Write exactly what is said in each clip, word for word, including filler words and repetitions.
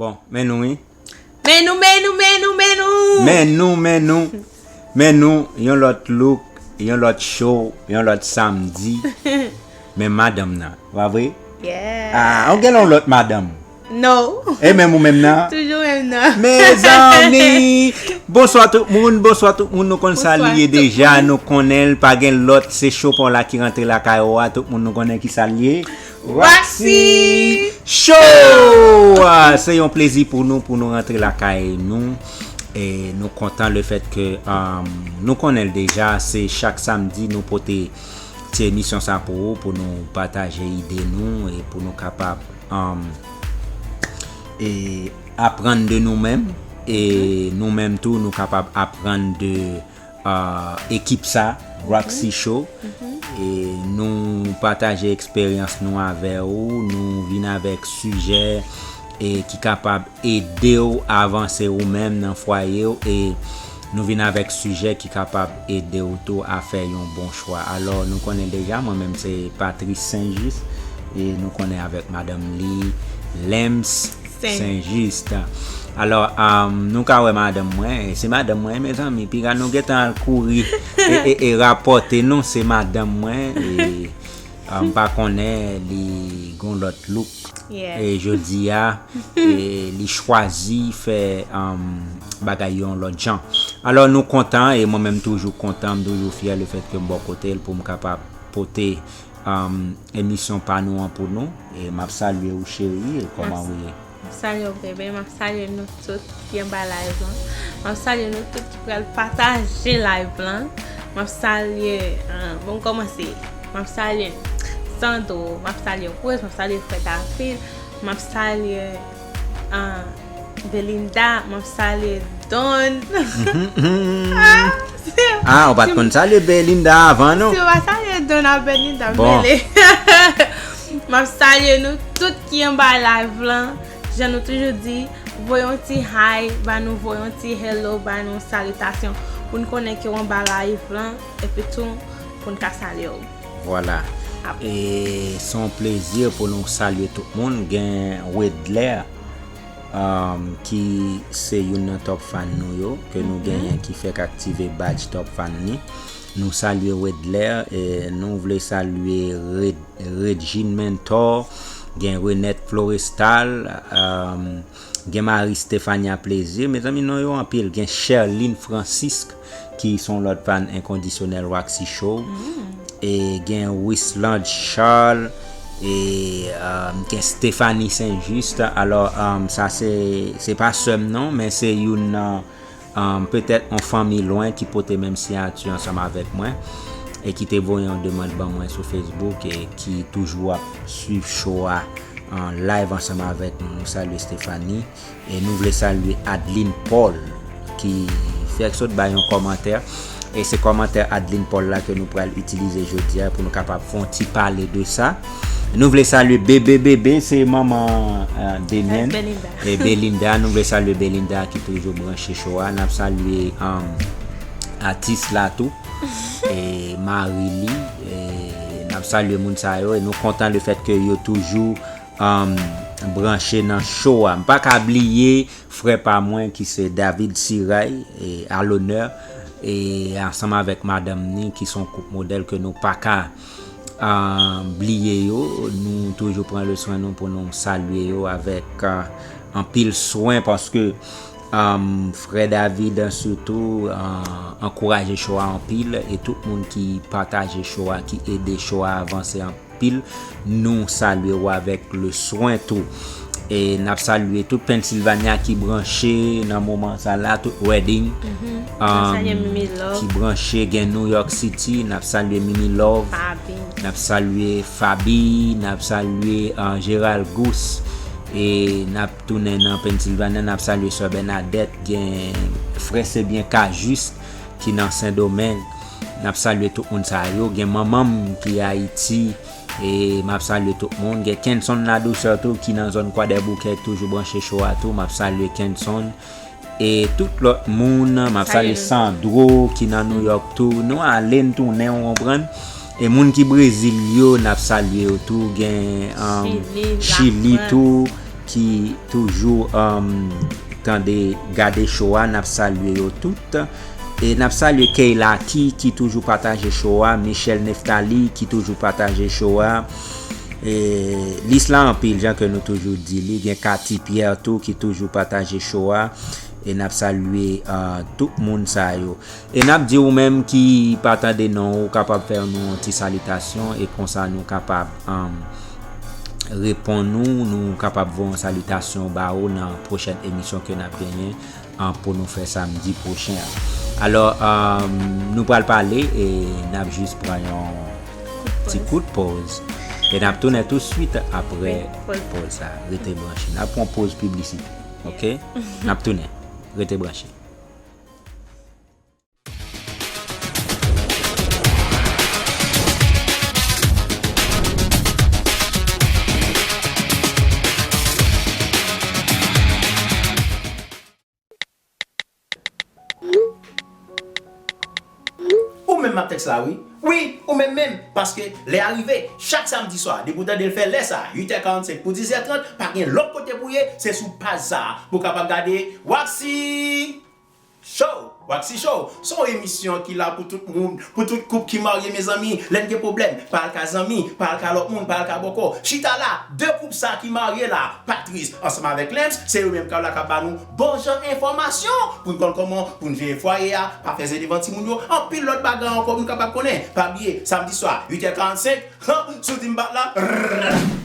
Bon, men nou wi. Men nou, men nou, men nou, men nou. Men nou, men nou. Men nou, yon lòt look, yon lòt show, yon lòt samdi. Men madanm nan, pa vre? Yeah. Ah, ou gen yon lòt madanm. No. E menm ou menm nan? Toujou menm nan. Mezanmi! Bonswa tout moun, bonswa tout moun, nou konn sa l ye deja, nou konnen l pa gen lòt, se Show pa w la ki rantre lakay ou a, tout moun nou konnen ki sa l ye. Roxy Show! Ah, se yon plezi pou nou, pou nou rantre lakay nou. E nou kontan le fèt ke um, nou konnen l deja, se chak samdi nou pote ti emisyon sa pou ou, pou nou pataje ide nou e pou nou kapab um, e aprann de nou menm e nou menm tou nou kapab aprann de uh, ekip sa, Roxy Show. E nou pataje eksperyans nou avè ou, nou vin avèk sijè e ki kapab ede w avanse ou menm nan fwaye w e nou vin avèk sijè ki kapab ede w tou a fè yon bon chwa. Alò, nou konnen deja, mwen menm se Patrice Saint-Just e nou konnen avèk madanm li, Lems Saint-Just. Alò, um, nou ka wè madanm mwen, e se madanm mwen, mezanmi, piga nou gentan al kouri e, e, e rapòte nou, se madanm mwen, e um, pa konnen li gon lòt look. Yeah. E jodi a, e li chwazi fè um, bagay yo yon lòt jan. Alò, nou kontan, e mwen menm toujou kontan, m toujou fyè le fèt ke m bò kote l pou m kapab pote um, emisyon pa nou an pou nou. E m ap salye ou, cheri, e kòman ou ye? M ap salye w, bebe, m ap salye nou tout ki anba live lan. M ap salye nou tout ki pral pataje live lan. M ap salye, ah, bon, m kòmanse. M ap salye Sandro, m ap salye Rose, m ap salye frè David, m ap salye ah, Belinda, m ap salye Don. Ah, ou pa t konn salye Belinda avan, non? Si w pa salye Don ak Belinda, m Bon. mele. M ap salye nou tout ki anba live lan. Jan nou toujou di, voye yon ti hi ba nou, voye yon ti hello ba nou, salitasyon, pou n konnen ke w anba live lan, epi tou pou n ka salye w. Vwala. E se yon plezi pou nou salye tout moun. Gen Wedler, um, ki se youn nan top fan nou yo, ke nou genyen, ki fèk aktive badge top fan li. Nou salye Wedler, e nou vle salye Red, Regine Mentor, gen Renette Florestal, um, gen Marie Stephania Plaisir. Mezanmi, non yo anpil. Gen Sherline Francisque, ki se yon lòt fan enkondisyonèl Roxy Show. E gen Wisland Charles, e um, gen Stephanie Saint-Just. Alò, um, sa se, se pa sè m non, men se youn nan um, petèt yon fanmi lwen ki pote menm siyati ansanm avèk mwen e ki te voye yon demann ban mwen sou Facebook e ki toujou ap swiv show a an live ansanm avèk nou. Nou salye Stephanie e nou vle salye Adeline Paul ki fèk sot bay yon kòmantè. E se kòmantè Adeline Paul la ke nou pral itilize jodi a pou nou kapab fè yon ti pale de sa. Nou vle salye Bebe, Bebe se manman uh, Demian. Belinda. E Belinda, nou vle salye Belinda ki toujou branche show a. N ap salye um, atis la tou. E mari li. E n ap salye moun sa yo. E nou kontan le fèt ke yo toujou um, branche nan show a. M pa ka bliye frè pa mwen ki se David Siray, e, a lonè, e ansanm avèk madanm ni ki se yon koup modèl ke nou pa ka uh, bliye yo. Nou toujou pran le swen nou pou nou salye yo avèk uh, anpil swen paske um, frè David sitou uh, ankouraje show a anpil e tout moun ki pataje show a, ki ede show a avanse anpil, nou salye w avèk le swen tou. E n ap salye tout Pennsylvania ki branche nan moman sa la, tout Reading, N ap salye Mimi Love, ki branche, gen New York City, n ap salye Mimi Love, Fabi. N ap salye Fabi, n ap salye uh, Gérald Gousse, e n ap tounen nan Pennsylvania, n ap salye sè Bernadette, gen frè Sebyen Kajis ki nan Sendomeng, n ap salye tout moun sa yo, gen manman m ki Ayiti, e m ap salye tout moun. Gen Kenson Ladousè tou ki nan zòn Kwadèboukè ki toujou branche show a tou. M ap salye Kenson. E tout lòt moun, m ap salye Sandro ki nan New York tou. Nou ale n tounen, w konprann. E moun ki Brezil yo, n ap salye yo tou. Gen um, Chili tou. ki toujou, um, tande, gade show a, n ap salye yo tout. E n ap salye Keylaki ki toujou pataje show a, Michel Neftali ki toujou pataje show a. E lis la anpil, jan ke nou toujou di li, gen Cathy Pierre tou ki toujou pataje show a. E n ap salye, uh, tout moun sa yo. E n ap di ou menm ki pa tande non, ou kapab fè nou yon ti salitasyon e konsa nou kapab, um, reponn ou, nou kapab voye yon salitasyon ba ou nan pwochèn emisyon ke n ap genyen, um, pou nou fè samdi pwochen an. Alò, um, nou pral pale e n ap jis pran yon ti kout pòz. E n ap tounen touswit apre pòz sa. Rete branche. N ap pran pòz piblisite. Oke? N ap tounen. Rete branche. Ou menm m ap tèks la, wi. Wi, ou menm menm. Paske lè a rive, chak samdi swa, depi w tande l fè lè sa, uit è karannsenk pou diz è trant, pa gen lòt kote pou ye, se sou paj sa a pou w kapab gade Waxi Show. Waxi Show, se yon emisyon ki la pou tout moun, pou tout koup ki marye, mezanmi. Lè n gen pwoblèm, pa al ka zanmi, pa al ka lòt moun, pa al ka bòkò. Chita la, de koup sa ki marye la, Patrice ansanm avèk Lems, se yo menm k ap la k ap ba nou bon jan enfòmasyon pou n konn kòman pou n jere fwaye a, pa fè ze devan timoun yo, anpil lòt bagay ankò pou n kapab konnen. Pa bliye, samdi swa, uit è karannsenk, han, si w di m bat la, rrrr.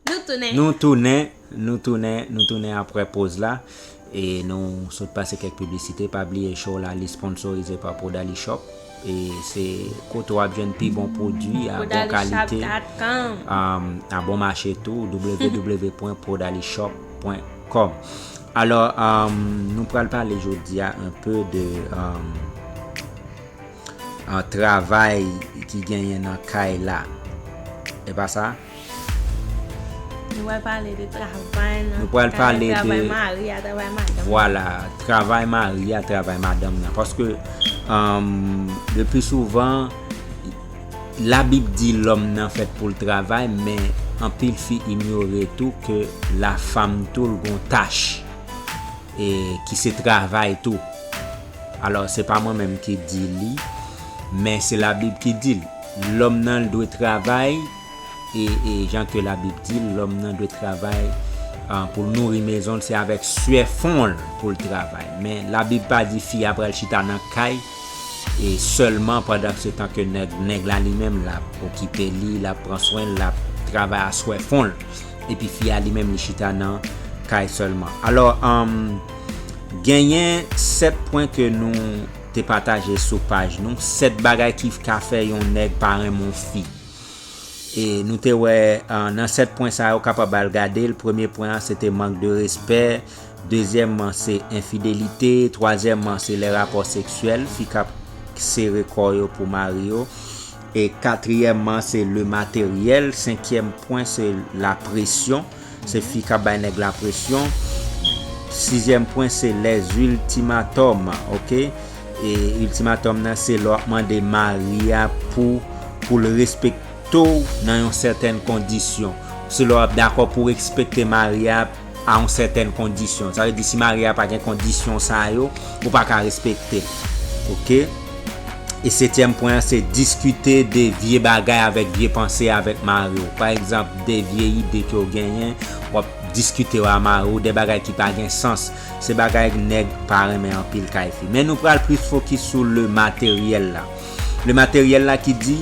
Nou tounen. Nou tounen, nou tounen, nou tounen apre pòz la. E nou sot pase kèk piblisite. Pa bliye show la, li sponsorize pa Podali Shop. E se kote w ap jwenn pi bon pwodui a bon kalite, um, a bon mache tou, w w w pwen podali shop pwen com. Alò, um, nou pral pale jodi a un peu de, um, uh, travay ki genyen nan kay la. E pa sa? Nou pral pale de travay nan, nou pral pale de travay mari a, travay madanm. Vwala, travay mari a, travay madanm nan. Paske, um, le pli souvan, Labib di lòm nan fèt pou l travay, men anpil fi inyore tou ke lafanm tou l gon tach, e ki se travay tou. Alò, se pa mwen menm ki di li, men se Labib ki di l. Lòm nan l dwe travay, e, e jan ke Labib di l, lòm nan dwe travay, ah, pou l nouri mezon l, se avèk swè fon l pou l travay. Men Labib pa di fi a pral chita nan kay, e sèlman pandan se tan ke nèg, nèg la li menm l ap okipe li, l ap pran swen l, l ap travay a swè fon l. Epi fi a li menm li chita nan kay sèlman. Alò, um, genyen sèt pwen ke nou te pataje sou paj nou, sèt bagay ki ka fè yon nèg pa renmen yon fi. E nou te wè, ah, nan sèt pwen sa yo, kapab al gade l. Premye pwen an, se te mank de respè. Dezyèmman, se enfidelite. Twazyèmman, se lè rapò seksyèl. Fi k ap sere kò yo pou mari yo. E katriyèmman, se le materyèl. Senkyèm pwen, se la presyon. Se fi k ap bay nèg la presyon. Sizyèm pwen, se les ultimatòm, oke? E ultimatòm nan, se lè w ap mande mari a pou, pou l respekte w nan yon sètèn kondisyon. Se lè w ap dakò pou w respekte mari a a yon sètèn kondisyon. Sa vle di, si mari a pa gen kondisyon sa yo, ou pa ka respekte l. Oke? E setyèm pwen an, se diskite de vye bagay avèk vye panse avèk mari w. Pa egzanp, de vye ide ke w genyen, w ap diskite yo a mari w, de bagay ki pa gen sans. Se bagay nèg pa renmen anpil kay fi. Men nou pral plis fokis sou le materyèl la. Le materyèl la ki di,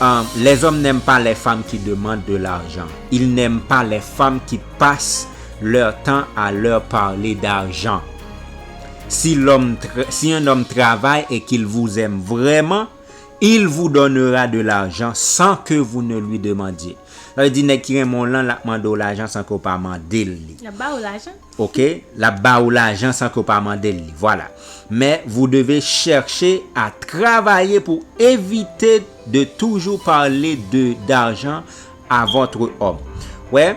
euh, les hommes n'aiment pas les femmes qui demandent de l'argent. Ils n'aiment pas les femmes qui passent leur temps à leur parler d'argent. Si l'homme tra- si un homme travaille et qu'il vous aime vraiment, il vous donnera de l'argent sans que vous ne lui demandiez. Sa vle di nèg ki renmen w lan, l ap mande w lajan san ke w pa mande l li. L ap ba w lajan. Oke? L ap ba w lajan san ke w pa mande l li. Vwala. Mais vous devez chercher à travailler pour éviter de toujours parler de d'argent à votre homme. Wè,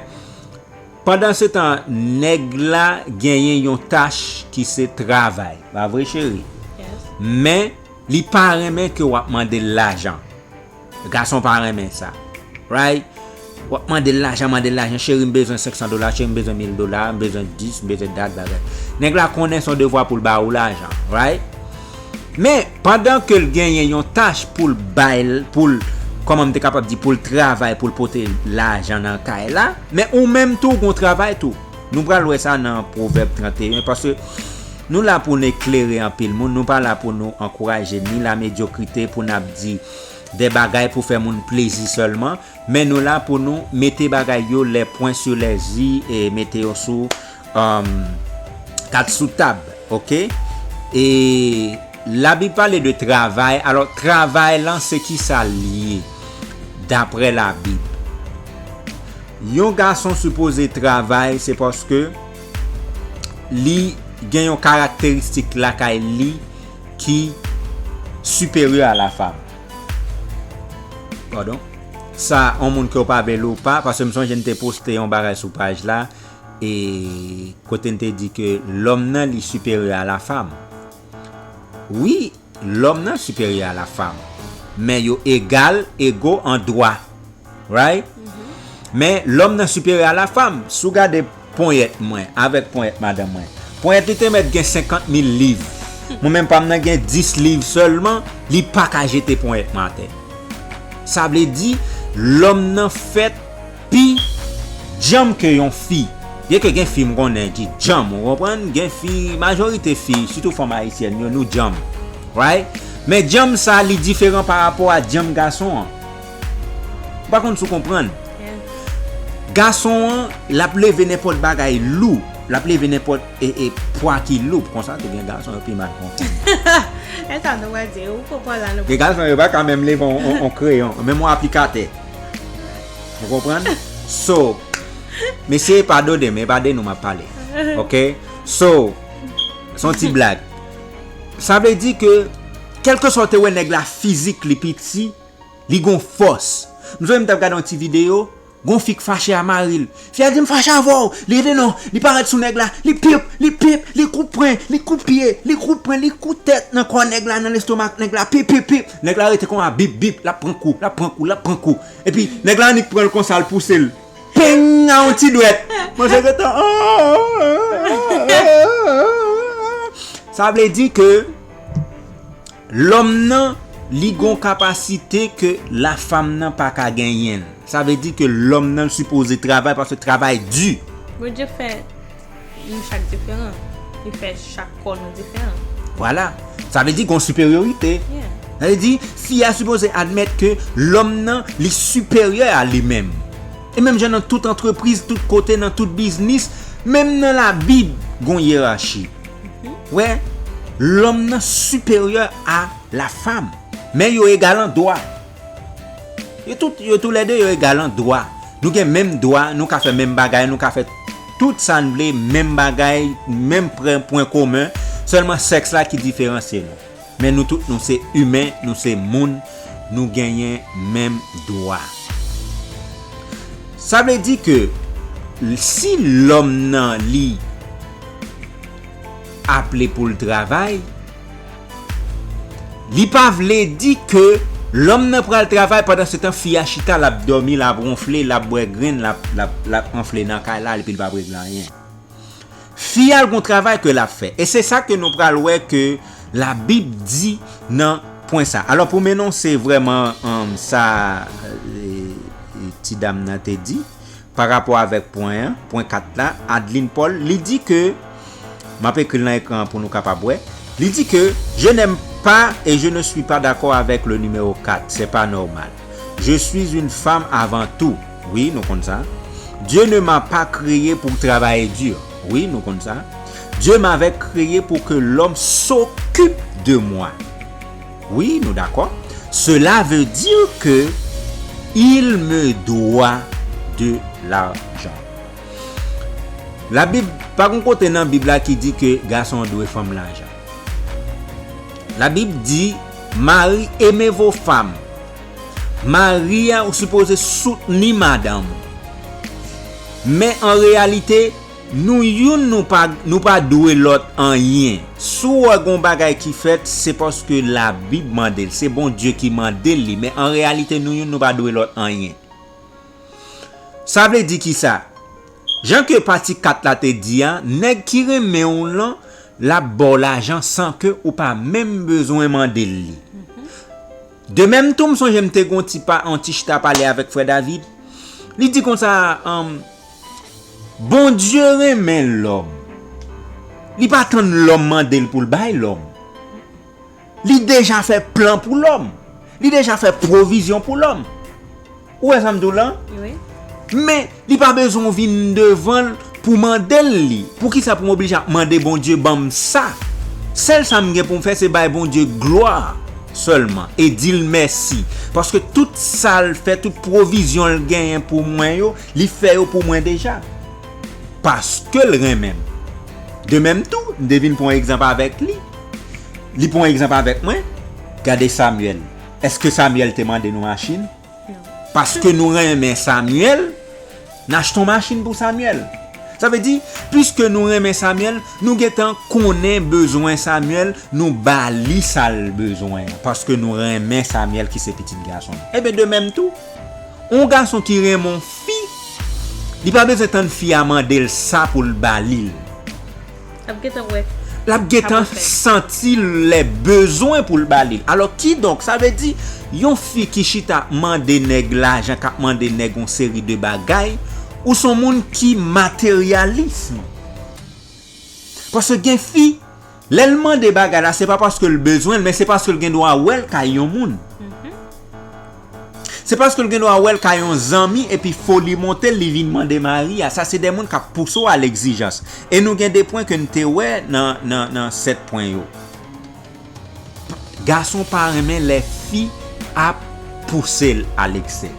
pandan se tan, nèg la genyen yon tach ki se travay. Pa vre, cheri? Yes. Men, li pa renmen ke w ap mande l lajan. Gason pa renmen sa. Right? W ap mande l lajan, mande l lajan. Cheri, m bezwen senk san dola, cheri, m bezwen mil dola, m bezwen dis, m bezwen dat, bagay. Nèg la konnen se yon devwa pou l ba ou lajan. Right? Men, pandan ke l genyen yon tach pou l bay l, pou l, kòman m te kapab di, pou l travay, pou l pote lajan nan kay la, men ou menm tou, w gon travay tou. Nou pral wè sa nan Pwovèb trannteyen, paske nou la pou n eklere anpil moun, nou pa la pou nou ankouraje ni la medyokrite, pou n ap di de bagay pou fè moun plezi sèlman, men nou la pou nou mete bagay yo, les points sur les i, e mete yo sou, um, kat sou tab, oke? E Labib pale de travay, alò travay lan se kisa l ye, daprè Labib? Yon gason sipoze travay, se paske li gen yon karakteristik lakay li ki siperyè a la fam. Padon. Sa, yon moun ke w pa vle li ou pa, paske m sonje m te poste yon bagay sou paj la, e kote m te di ke lòm nan li siperyè a la fam. Wi, lòm nan siperyè a la fam. Men yo egal, ego an dwa. Right? Men lòm nan siperyè a la fam. Si w gade ponyèt mwen avèk ponyèt madanm mwen, ponyèt li te mèt gen senkant mil liv. Mwen menm pa m nan gen dis liv sèlman, li pa ka jete ponyèt mwen atè. Sa vle di, lòm nan fèt pi djanm ke yon fi. Byenke gen fi m konnen ki djanm, ou konprann? Gen fi, majorite fi, sitou fanm ayisyèn yo, nou djanm. Right? Men djanm sa, li diferan pa rapò a djanm gason an. Ou pa konn si w konprann? Yeah. Gason an, l ap leve nenpòt bagay lou. L ap leve nenpòt, e, e, pwa ki lou. Konsa, te gen gason yo pi mal konprann. E sa nou pral di, ou konprann la, nou. Gen gason yo pa ka menm leve on, on, on kreyon, menm on aplikatè. Ou konprann? So, mesye, padone m, e pa de nou m ap pale. Oke? So, se yon ti blag. Sa vle di ke, kèlkeswa w te wè nèg la fizik li piti, li gon fòs. M sonje m t ap gade yon ti videyo, gon fi k fache a mari l. Fi a di, "M fache avè w." Li rete non, li parèt sou nèg la, li pip, li pip, li kou pwen, li kou pye, li kou pwen, li kou tèt nan kò nèg la, nan lestomak nèg la, pip, pip, pip. Nèg la rete konsa, bip, bip, l ap pran kou, l ap pran kou, l ap pran kou. Epi, nèg la annik pran l konsa, l pouse l. Peng! A yon ti dwèt. Mwen se gentan. Sa vle di ke lòm nan, li gon kapasite ke la fam nan pa ka genyen l. Sa vle di ke lòm nan sipoze travay paske travay di. Bondye fè nou chak diferan. Li fè chak kò nou diferan. Vwala. Sa vle di gon siperyorite. Yeah. Sa vle di, fi a sipoze admèt ke lòm nan, li siperyè a li menm. E menm jan nan tout antrepriz, tout kote, nan tout biznis, menm nan Labib, gon yerachi. Wè, lòm nan siperyè a la fam. Men yo egal an dwa. Yo tout, yo toulède, yo egal an dwa. Nou gen menm dwa, nou ka fè menm bagay, nou ka fè tout sa n vle, menm bagay, menm pwen, pwen komen, sèlman sèks la ki diferansye nou. Men nou tout, nou se imen, nou se moun, nou genyen menm dwa. Sa vle di ke si lòm nan li aple pou l travay, li pa vle di ke lòm nan pral travay, pandan se tan fi a chita, l ap dòmi, l ap wonfle, l ap bwè grenn, l ap, l ap, l ap anfle nan kay la, epi l p ap regle anyen. Fi a l gon travay ke l ap fè. E se sa ke nou pral wè ke Labib di nan pwen sa. Alò, pou m enonse vrèman, um, sa, e, e, ti dam nan te di, pa rapò avèk pwen an, pwen kat la, Adeline Paul, li di ke, m ap ekri l nan ekran an pou nou kapab wè, li di ke, je n'aime pas et je ne suis pas d'accord avec le numéro quatre, c'est pas normal. Je suis une femme avant tout. Wi, nou konn sa. Dieu ne m'a pas créé pour travailler dur. Wi, nou konn sa. Dieu m'avait créé pour que l'homme s'occupe de moi. Wi, nou dakò. Cela veut dire que il me doit de l'argent. Labib, pa gon kote nan Bib la ki di ke gason an dwe fanm lajan. Labib di, mari, aimez vos femmes. Mari a, ou sipoze soutni madanm ou. Men an reyalite, nou youn nou pa, nou pa dwe lòt anyen. Si w wè gon bagay ki fèt, se paske Labib mande l, se Bondye ki mande l li. Men an reyalite, nou youn nou pa dwe lòt anyen. Sa vle di kisa? Jan ke pati kat la te di a, nèg ki renmen w lan, l ap ba w lajan san ke ou pa menm bezwen mande l li. De menm tou, m sonje m te gon ti pa, on ti chita pale avèk frè David. Li di konsa, um, Bondye renmen lòm. Li pa tann lòm mande l pou l bay lòm. Li deja fè plan pou lòm. Li deja fè pwovizyon pou lòm. Ou wè sa m di w lan? Wi. Men, li pa bezwen w vin devan l pou mande l li. Poukisa pou m oblije ap mande Bondye ban m sa? Sèl sa m gen pou m fè, se bay Bondye glwa sèlman e di l mèsi. Paske tout sa l fè, tout pwovizyon l genyen pou mwen yo, li fè yo pou mwen deja. Paske l renmen m. De menm tou, m te vin pran egzanp avèk li. Li pran egzanp avèk mwen. Gade Samuel. Èske Samuel te mande nou machin? Non. Paske nou renmen Samuel, n achte yon machin pou Samuel. Sa vle di, piske nou renmen Samuel, nou gentan konnen bezwen Samuel, nou ba li sa l bezwen an. Paske nou renmen Samuel ki se pitit gason nou. Ebyen, de menm tou, yon gason ki renmen yon fi, li pa bezwen tann fi a mande l sa pou l ba li l. L ap gentan wè. L ap gentan santi lè bezwen pou l ba li l. Alò, kidonk, sa vle di, yon fi ki chita ap mande nèg lajan, k ap mande nèg yon seri de bagay, ou s on moun ki materyalis. Paske gen fi, lè l mande bagay la, se pa paske l bezwen l, men se paske l gen dwa wè l kay yon moun. Se paske l gen dwa wè l kay yon zanmi epi foli monte l, li vin mande mari a. Sa se de moun k ap pouse w a legzijans. E nou gen de pwen ke n te wè nan, nan, nan sèt pwen yo. Gason pa renmen lè fi ap pouse l a leksè.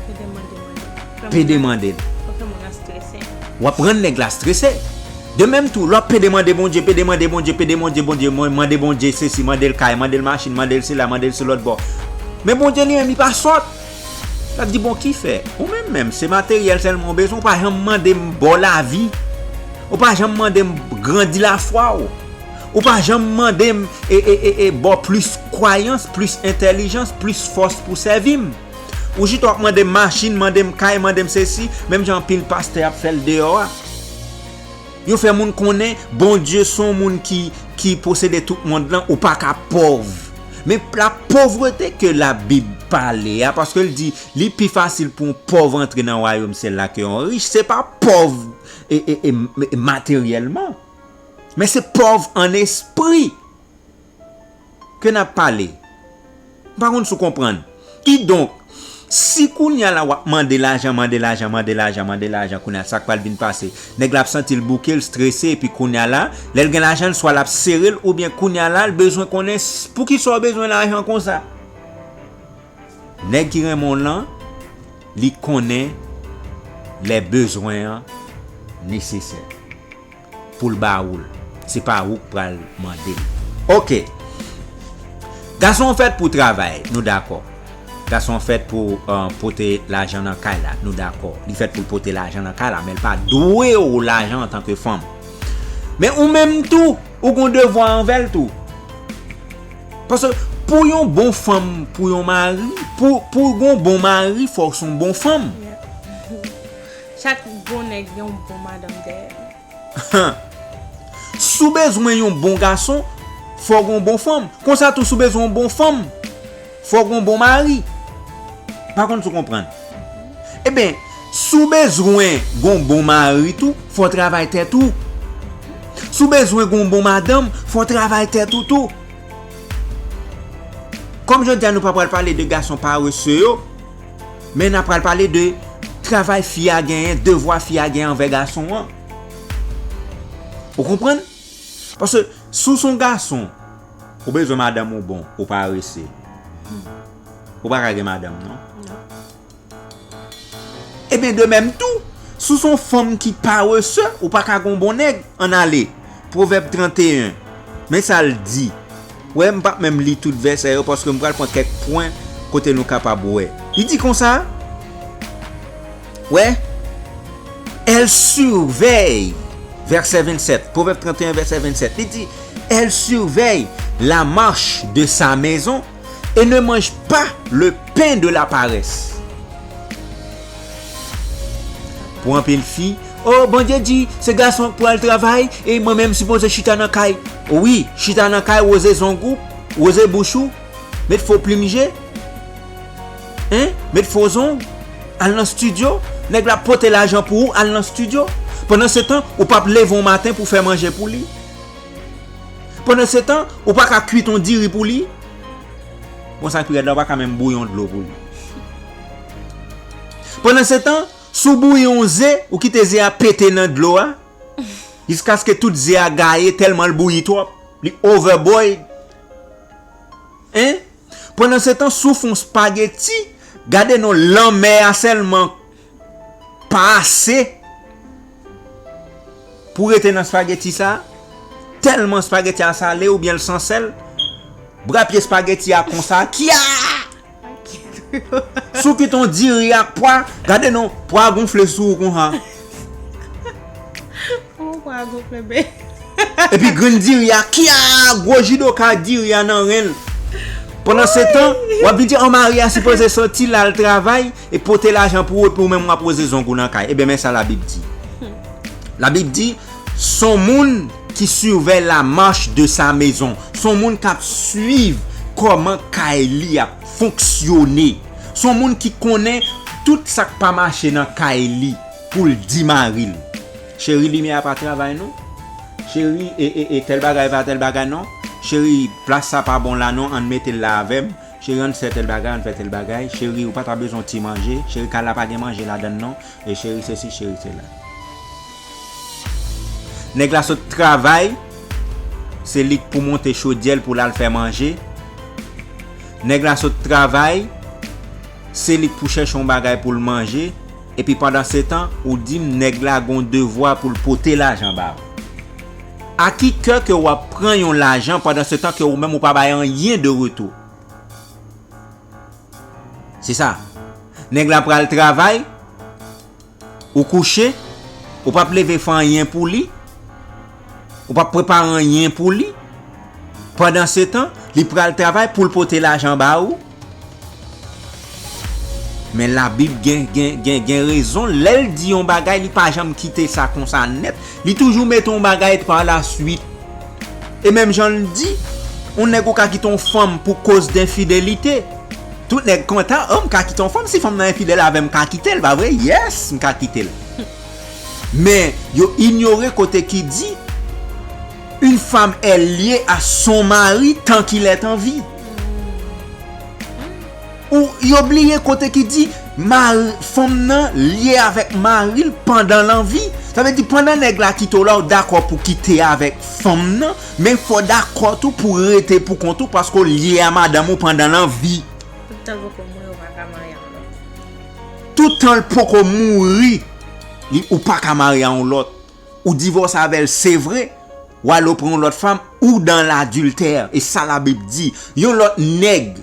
Pede mande, mande. Pede mande l. Fè moun nan strese. W ap rann nèg la strese. De menm tou, lè w ap pede mande Bondye, pede mande Bondye, pede mande Bondye, mwen mande Bondye sesi, mande l kay, mande l machin, mande l sila, mande l sou lòt bò. Men Bondye li menm, li pa sòt. L ap di, bon, kifè? Ou menm menm, se materyèl sèlman w bezwen, ou pa janm mande m ba w lavi. Ou pa janm mande m grandi lafwa w. Ou pa janm mande m, e, e, e, e, ba w plis kwayans, plis entèlijans, plis fòs pou sèvi m. Ou chita w ap mande m machin, mande m kay, mande m sesi, menm jan anpil pastè ap fè l deyò a. Yo fè moun konnen Bondye se yon moun ki, ki posede tout mond lan, ou pa ka pòv. Men la povrete ke Labib pale a, paske l di, li pi fasil pou yon pòv antre nan wayòm syèl la ke yon rich, se pa pòv e, e, e, e materyèlman. Men se pòv an espri ke n ap pale. M pa konn si w konprann. Kidonk, si kounye a la w ap mande lajan, mande lajan, mande lajan, mande lajan, kounye a sa k pral vin pase? Nèg la ap santi l bouke, l strese, epi kounye a la, lè l gen lajan l, swa l ap sere l, oubyen kounye a la, l bezwen konnen s-, poukisa w bezwen lajan konsa? Nèg ki renmen w lan, li konnen lè bezwen an nesesè pou l ba ou l. Se pa ou k pral mande l. Oke. Gason an fèt pou travay, nou dakò. Gason an fèt pou, euh, pote lajan nan kay la, nou dakò. Li fèt pou l pote lajan nan kay la, men l pa dwe w lajan antanke fanm. Men ou menm tou, ou gon devwa anvè l tou. Paske pou yon bon fanm, pou yon mari, pou, pou gon bon mari, fò w se yon bon fanm. Chak bon nèg gen yon bon madanm dèyè l. Si w bezwen yon bon gason, fò w gon bon fanm. Konsa tou, si w bezwen yon bon fanm, fò w gon bon mari. Pa konn si w konprann. Ebyen, si w bezwen gon bon mari tou, fò w travay tèt ou. Si w bezwen gon bon madanm, fò w travay tèt ou tou. Kòm jodi a nou pa pral pale de gason parese yo, men n ap pral pale de travay fi a genyen, devwa fi a genyen anvè gason an. Ou konprann? Paske si w se yon gason, ou bezwen madanm ou bon, ou parese. Ou pa ka gen madanm, non? Ebyen, de menm tou, si w se yon fanm ki parese, ou pa ka gon bon nèg, ann ale. Pwovèb trannteyen. Men sa l di. Wè, m p ap menm li tout vèsè yo, paske m pral pran kèk pwen kote nou kapab wè. Li di konsa, wè, elle surveille, vèsè vennsèt, Pwovèb trannteyen, vèsè vennsèt, li di, elle surveille la marche de sa maison et ne mange pas le pain de la paresse. Pou anpil fi, o, Bondye di se gason k pral travay e mwen menm m sipoze chita nan kay. Wi, chita nan kay, woze zong ou, woze bouch ou, met fo plim je, en, met fo zong, al nan estidyo, nèg la pote lajan pou ou, al nan estidyo. Pandan se tan, ou p ap leve yon maten pou fè manje pou li. Pandan se tan, ou pa ka kwit yon diri pou li. Bon, sa k pi rèd la, ou pa ka menm bouyi yon dlo pou li. Pandan se tan, si w bouyi yon ze, ou kite ze a pete nan dlo a, jiskaske tout ze a gaye tèlman l bouyi twòp. Li overboil. En? Pandan se tan, si w fè yon spageti, gade non, lanmè a sèlman pa ase pou rete nan spageti sa. Tèlman spageti a sale oubyen l san sèl, bra pye spageti a konsa, kya! Si w kite yon diri ak pwa, gade non, pwa gonfle sou ou konsa. Ou pa gonfle be. Epi grenn diri a, kya, gwo jidoka diri a nan ren l. Pandan se tan, w ap vin di, an, mari a sipoze soti l al travay e pote lajan pou ou, epi ou menm w ap woze zong ou nan kay. Ebyen, men sa Labib di. Labib di, s on moun ki surveille la marche de sa maison. S on moun k ap swiv kòman kay li ap fonksyone. S on moun ki konnen tout sa k pa mache nan kay li pou l di mari l. Cheri, limyè a pa travay non. Cheri, e, e, e, tèl bagay pa tèl bagay non. Cheri, plas sa pa bon la non, ann mete l la avè m. Cheri, ann fè tèl bagay, ann fè tèl bagay. Cheri, ou pa ta bezwen ti manje. Cheri, kay la pa gen manje ladan l non. E cheri sesi, cheri sela. Nèg la sot travay, se li k pou monte chodyè l pou l al fè manje. Nèg la sot travay, se li k pou chèche yon bagay pou l manje. Epi pandan se tan, ou di m nèg la gon devwa pou l pote lajan ba ou. A ki kè ke w ap pran yon lajan pandan se tan ke ou menm ou pa bay anyen de retou? Se sa. Nèg la pral travay, ou kouche, ou p ap leve fè anyen pou li, ou p ap prepare anyen pou li. Pandan se tan, li pral travay pou l pote lajan ba ou. Men Labib gen, gen, gen, gen rezon. Lè l di yon bagay, li pa janm kite sa konsa nèt. Li toujou mete yon bagay pa la swit. E menm jan l di, yon nèg ou ka kite yon fanm pou koz de enfidelite. Tout nèg kontan, o, m ka kite yon fanm, si fanm nan enfidèl avè m, m ka kite l, pa vre? Yes, m ka kite l. Men, yo inyore kote ki di, une femme est liée à son mari tant qu'il est en vie. Ou, yo bliye kote ki di, mari, fanm nan lye avèk mari l pandan l an vi. Sa vle di, pandan nèg la kite w la, ou dakò pou kite avèk fanm nan, men fò w dakò tou pou rete pou kont ou, paske w lye a madanm ou pandan l an vi. Tan l poko mouri, ou pa ka marye a yon lòt. Toutan l poko mouri, li, ou pa ka marye a yon lòt. Ou divòse avè l, se vre, w al ou pran yon lòt fanm, ou dans l'adultère. E sa Labib di. Yon lòt nèg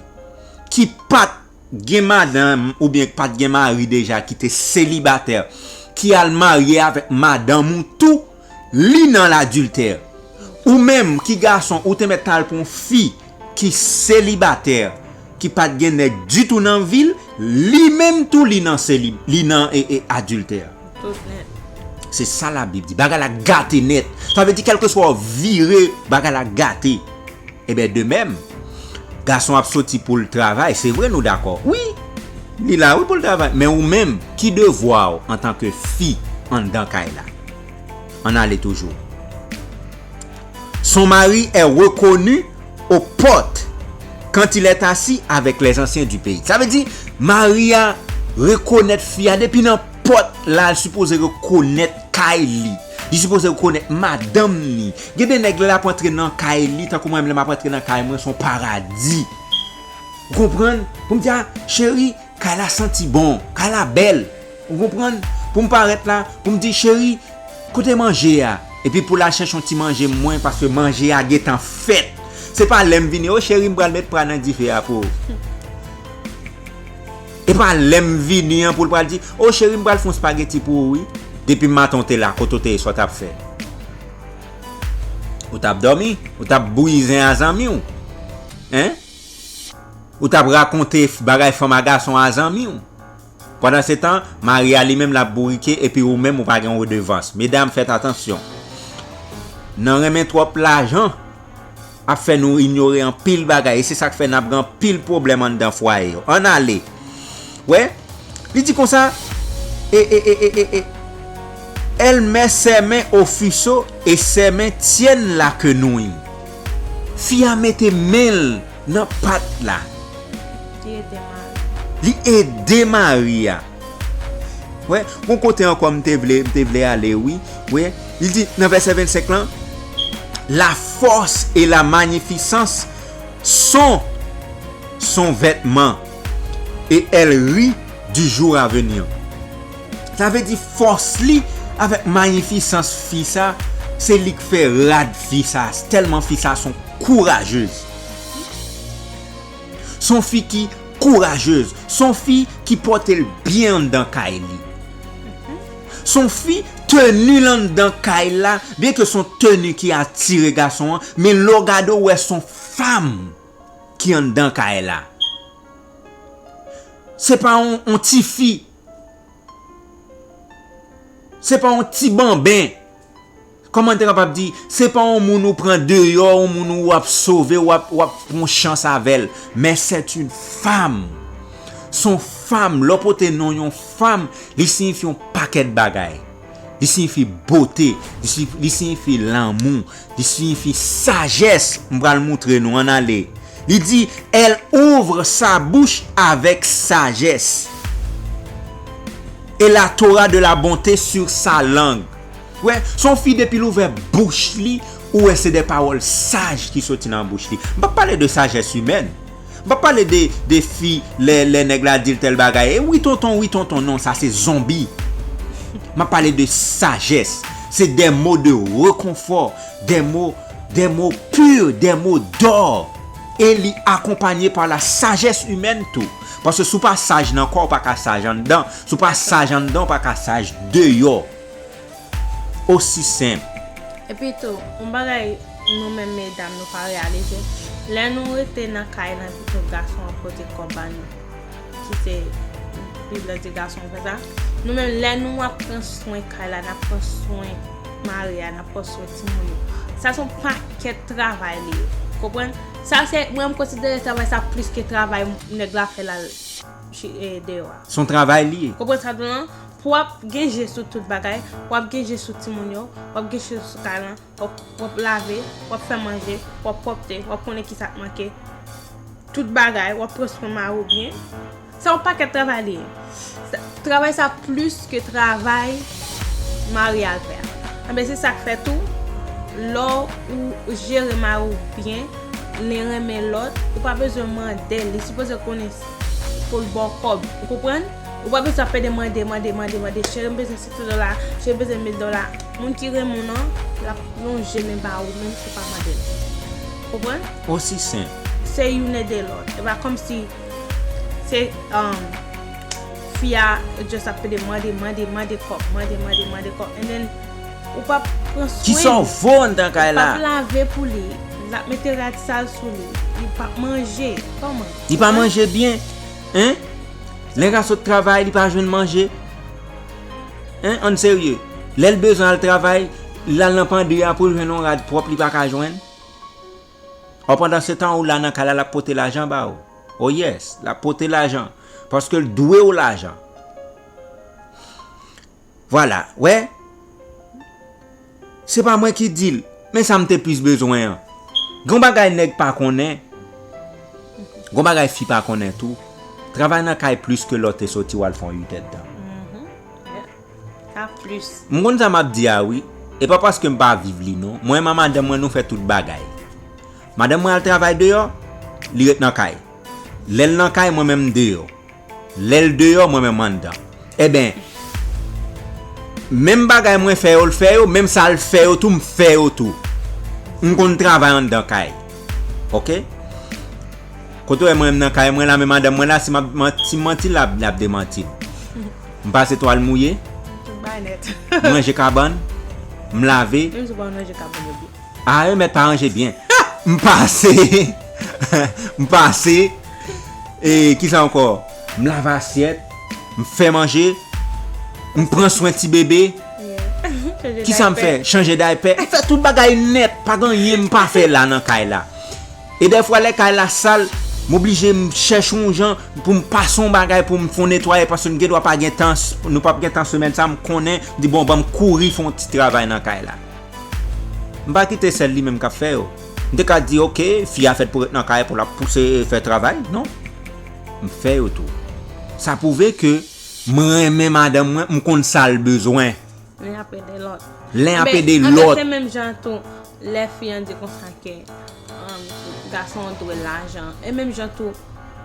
ki pa t gen madanm oubyen ki pa t gen mari deja, ki te selibatè, ki al marye avèk madanm ou tou, li nan ladiltè. Ou menm ki gason, ou te mèt al pran yon fi ki selibatè, ki pa t gen nèg ditou nan vi l, li menm tou li nan seli-, li nan, e, e, adiltè. Tout nèt. Se sa Labib di. Bagay la gate nèt. Sa vle di, kèlkeswa w vire, bagay la gate. Ebyen, de menm, gason ap soti pou l travay, se vre, nou dakò. Wi, li la, wi, pou l travay. Men ou menm, ki devwa w antanke fi anndan kay la? Ann ale toujou. Son mari est reconnu aux portes quand il est assis avec les anciens du pays. Sa vle di, mari a rekonèt fi a depi nan pòt la, l sipoze rekonèt kay li. Li sipoze rekonèt madanm ni. Gen de nèg lè l ap antre nan kay li, tankou mwen menm lè m ap antre nan kay mwen, se yon paradi. Ou konprann? Pou m di, a, cheri, kay la santi bon, kay la bèl. Ou konprann? Pou m parèt la, pou m di, cheri, kote manje a? Epi pou l al chèche yon ti manje mwen, paske manje a gentan fèt. Se pa lè m vini, o cheri, m pral met pra nan dife a pou ou. E pa lè m vini an pou l pral di, o cheri, m pral fè yon spageti pou ou, wi. Depi maten w te la, kote w te ye, sa w t ap fè? Ou t ap dòmi? Ou t ap bouyi zen a zanmi w? Hein? Ou t ap rakonte f-, bagay fanm a gason a zanmi w? Pandansetan, mari a li menm l ap bourike epi ou menm ou pa gen redevans. Medam, fèt atansyon. Nan renmen twòp lajan ap fè nou inyore anpil bagay, e se sa k fè n ap gen anpil pwoblèm anndan fwaye yo. Ann ale. Wè, li di konsa, e, e, e, e, e, e, elle met ses mains au fuseau et ses mains tiennent la quenouille. Fi a mete men l nan pat la. Li ede mari. Li ede mari a. Wè, yon kote ankò m te vle, m te vle ale, wi. Wè, li di nan vèsè vennsenk lan, la force et la magnificence sont son vêtement, et elle rit du jour à venir. Sa vle di fòs li avèk mayifisans fi sa, se li k fè rad fi sa, tèlman fi sa se yon kourajez. Se yon fi ki kourajez, se yon fi ki pote l byen anndan kay li. Se yon fi, teni l anndan kay la, byen ke se yon teni ki atire gason an, men lè w gade w wè se yon fanm ki anndan kay la. Se pa yon, yon tifi. Se pa yon ti banben. Kòman n te kapab di, se pa yon moun ou pran deyò, yon moun ou ap sove, w ap, w ap pran chans avè l. Men c'est une femme. Se yon fanm, lè w pote non yon fanm, li siyifi yon pakèt bagay. Li siyifi bote, li si-, li siyifi lanmou, li siyifi sajès. M pral moutre nou, ann ale. Li di, elle ouvre sa bouche avec sagesse, et la Torah de la bonté sur sa langue. Wè, se yon fi depi l ouvè bouch li, ou wè se de pawòl saj ki soti nan bouch li. M p ap pale de sajès imèn. M p ap pale de, de fi, lè, lè nèg la di l tèl bagay, e wi tonton, wi tonton, non, sa se zonbi. M ap pale de sajès. Se des mots de réconfort, des mots, des mots purs, des mots d'or. E li akonpanye pa la sajès imèn tou. Paske si w pa saj nan kò w, w pa ka saj anndan. Si w pa saj anndan, w pa ka saj deyò. Osi senp. Epi tou, yon bagay nou menm medam nou pa reyalize, lè nou rete nan kay lan epi tou gason an pote kòb ba nou, ki se Bib la di gason fè sa, nou menm lè nou ap pran swen kay la, n ap pran swen mari a, n ap pran swen timoun yo. Sa se yon pakèt travay li ye. Konprann? Sa se, mwen m konsidere travay sa plis ke travay nèg la fè la, e, deyò a. Se yon travay li ye. Konprann sa m di w lan? Pou w ap gen je sou tout bagay, w ap gen je sou timoun yo, w ap gen je sou kay lan, w ap, w ap lave, w ap fè manje, w ap pwòpte, w ap konnen kisa k manke. Tout bagay, w ap pran swen mari w byen. Se yon pakèt travay li ye. Sa, travay sa plis ke travay mari a al fè a. Enben, se sa k fè tou, lè w jere mari w byen, li renmen lòt, ou pa bezwen mande l, li sipoze konnen. pou l ba w kòb. Ou konprann? Ou pa bezwen ap pede mande, mande, mande, mande. Cheri, m bezwen senk san dola, cheri, m bezwen mil dola. Moun ki renmen w nan, l ap lonje men ba ou, menm si w pa mande l. Ou konprann? Osi senp. Se youn ede lòt. E pa kòmsi se, um, fi a just ap pede mande, mande, mande kòb, mande, mande, mande kòb. And then, ou p ap pran swen. Kisa w vo anndan kay la? Ou p ap lave pou li. L ap mete rad sal sou li. Li p ap manje. Kòman? Li pa manje byen. Hein? Lè l ka sot travay, li pa jwenn manje. Hein? Ann serye. Lè l bezwen al travay, l al nan pandri a pou l jwenn yon rad pwòp, li pa ka jwenn. Ò, pandan se tan, ou la nan kay la, l ap pote lajan ba ou. Oh yes, l ap pote lajan. Paske l dwe w lajan. Vwala, wè. Se pa mwen ki di l, men sa m te plis bezwen an. Gon bagay nèg pa konnen, gon bagay fi pa konnen tou. Travay nan kay plis ke lè w te soti w al fè yon uit èdtan. Mhm. Yeah. Sa plis. M konn sa m ap di a wi. E pa paske m pa viv li non. Mwen menm ak madanm mwen nou fè tout bagay. Madanm mwen al travay deyò, li ret nan kay. Lè l nan kay, mwen menm m deyò. Lè l deyò, mwen menm m anndan. Enben, menm bagay mwen fè yo, l fè yo, menm sa l fè yo tou, m fè yo tou. M konn travay anndan kay. Oke? Kote w wè mwen menm nan kay mwen la, men madanm mwen la, si m ap man-, si m manti l, l ap, l ap demanti m. M pase twal mouye, tout bagay nèt. M ranje kabann, m lave. Menm si w pa ranje kabann yo byen. A, yo mèt pa ranje byen. M pase. M pase. E, kisa ankò? M lave asyèt. M fè manje. M pran swen ti bebe. Yeah. Chanje daypè. Kisa m fè? Chanje daypè. M fè tout bagay nèt. Pa gen anyen m pa fè la nan kay la. E dèfwa, lè kay la sal, m oblije m chèche yon jan pou m pase yon bagay pou m fè yon netwaye, paske m gen dwa pa gen tan, nou p ap gen tan semèn sa, m konnen, m di, bon, ban m kouri fè yon ti travay nan kay la. M pa kite sèl li menm k ap fè yo. M te ka di, oke, fi a fèt pou ret nan kay pou l ap pouse fè travay. Non. M fè yo tou. Sa pwouve ke m renmen madanm mwen, m konn sa l bezwen. Len ap ede lòt. Len ap ede lòt. Enben, se menm jan tou, lè fi an di konsa ke, um, gason an dwe l lajan. E menm jan tou,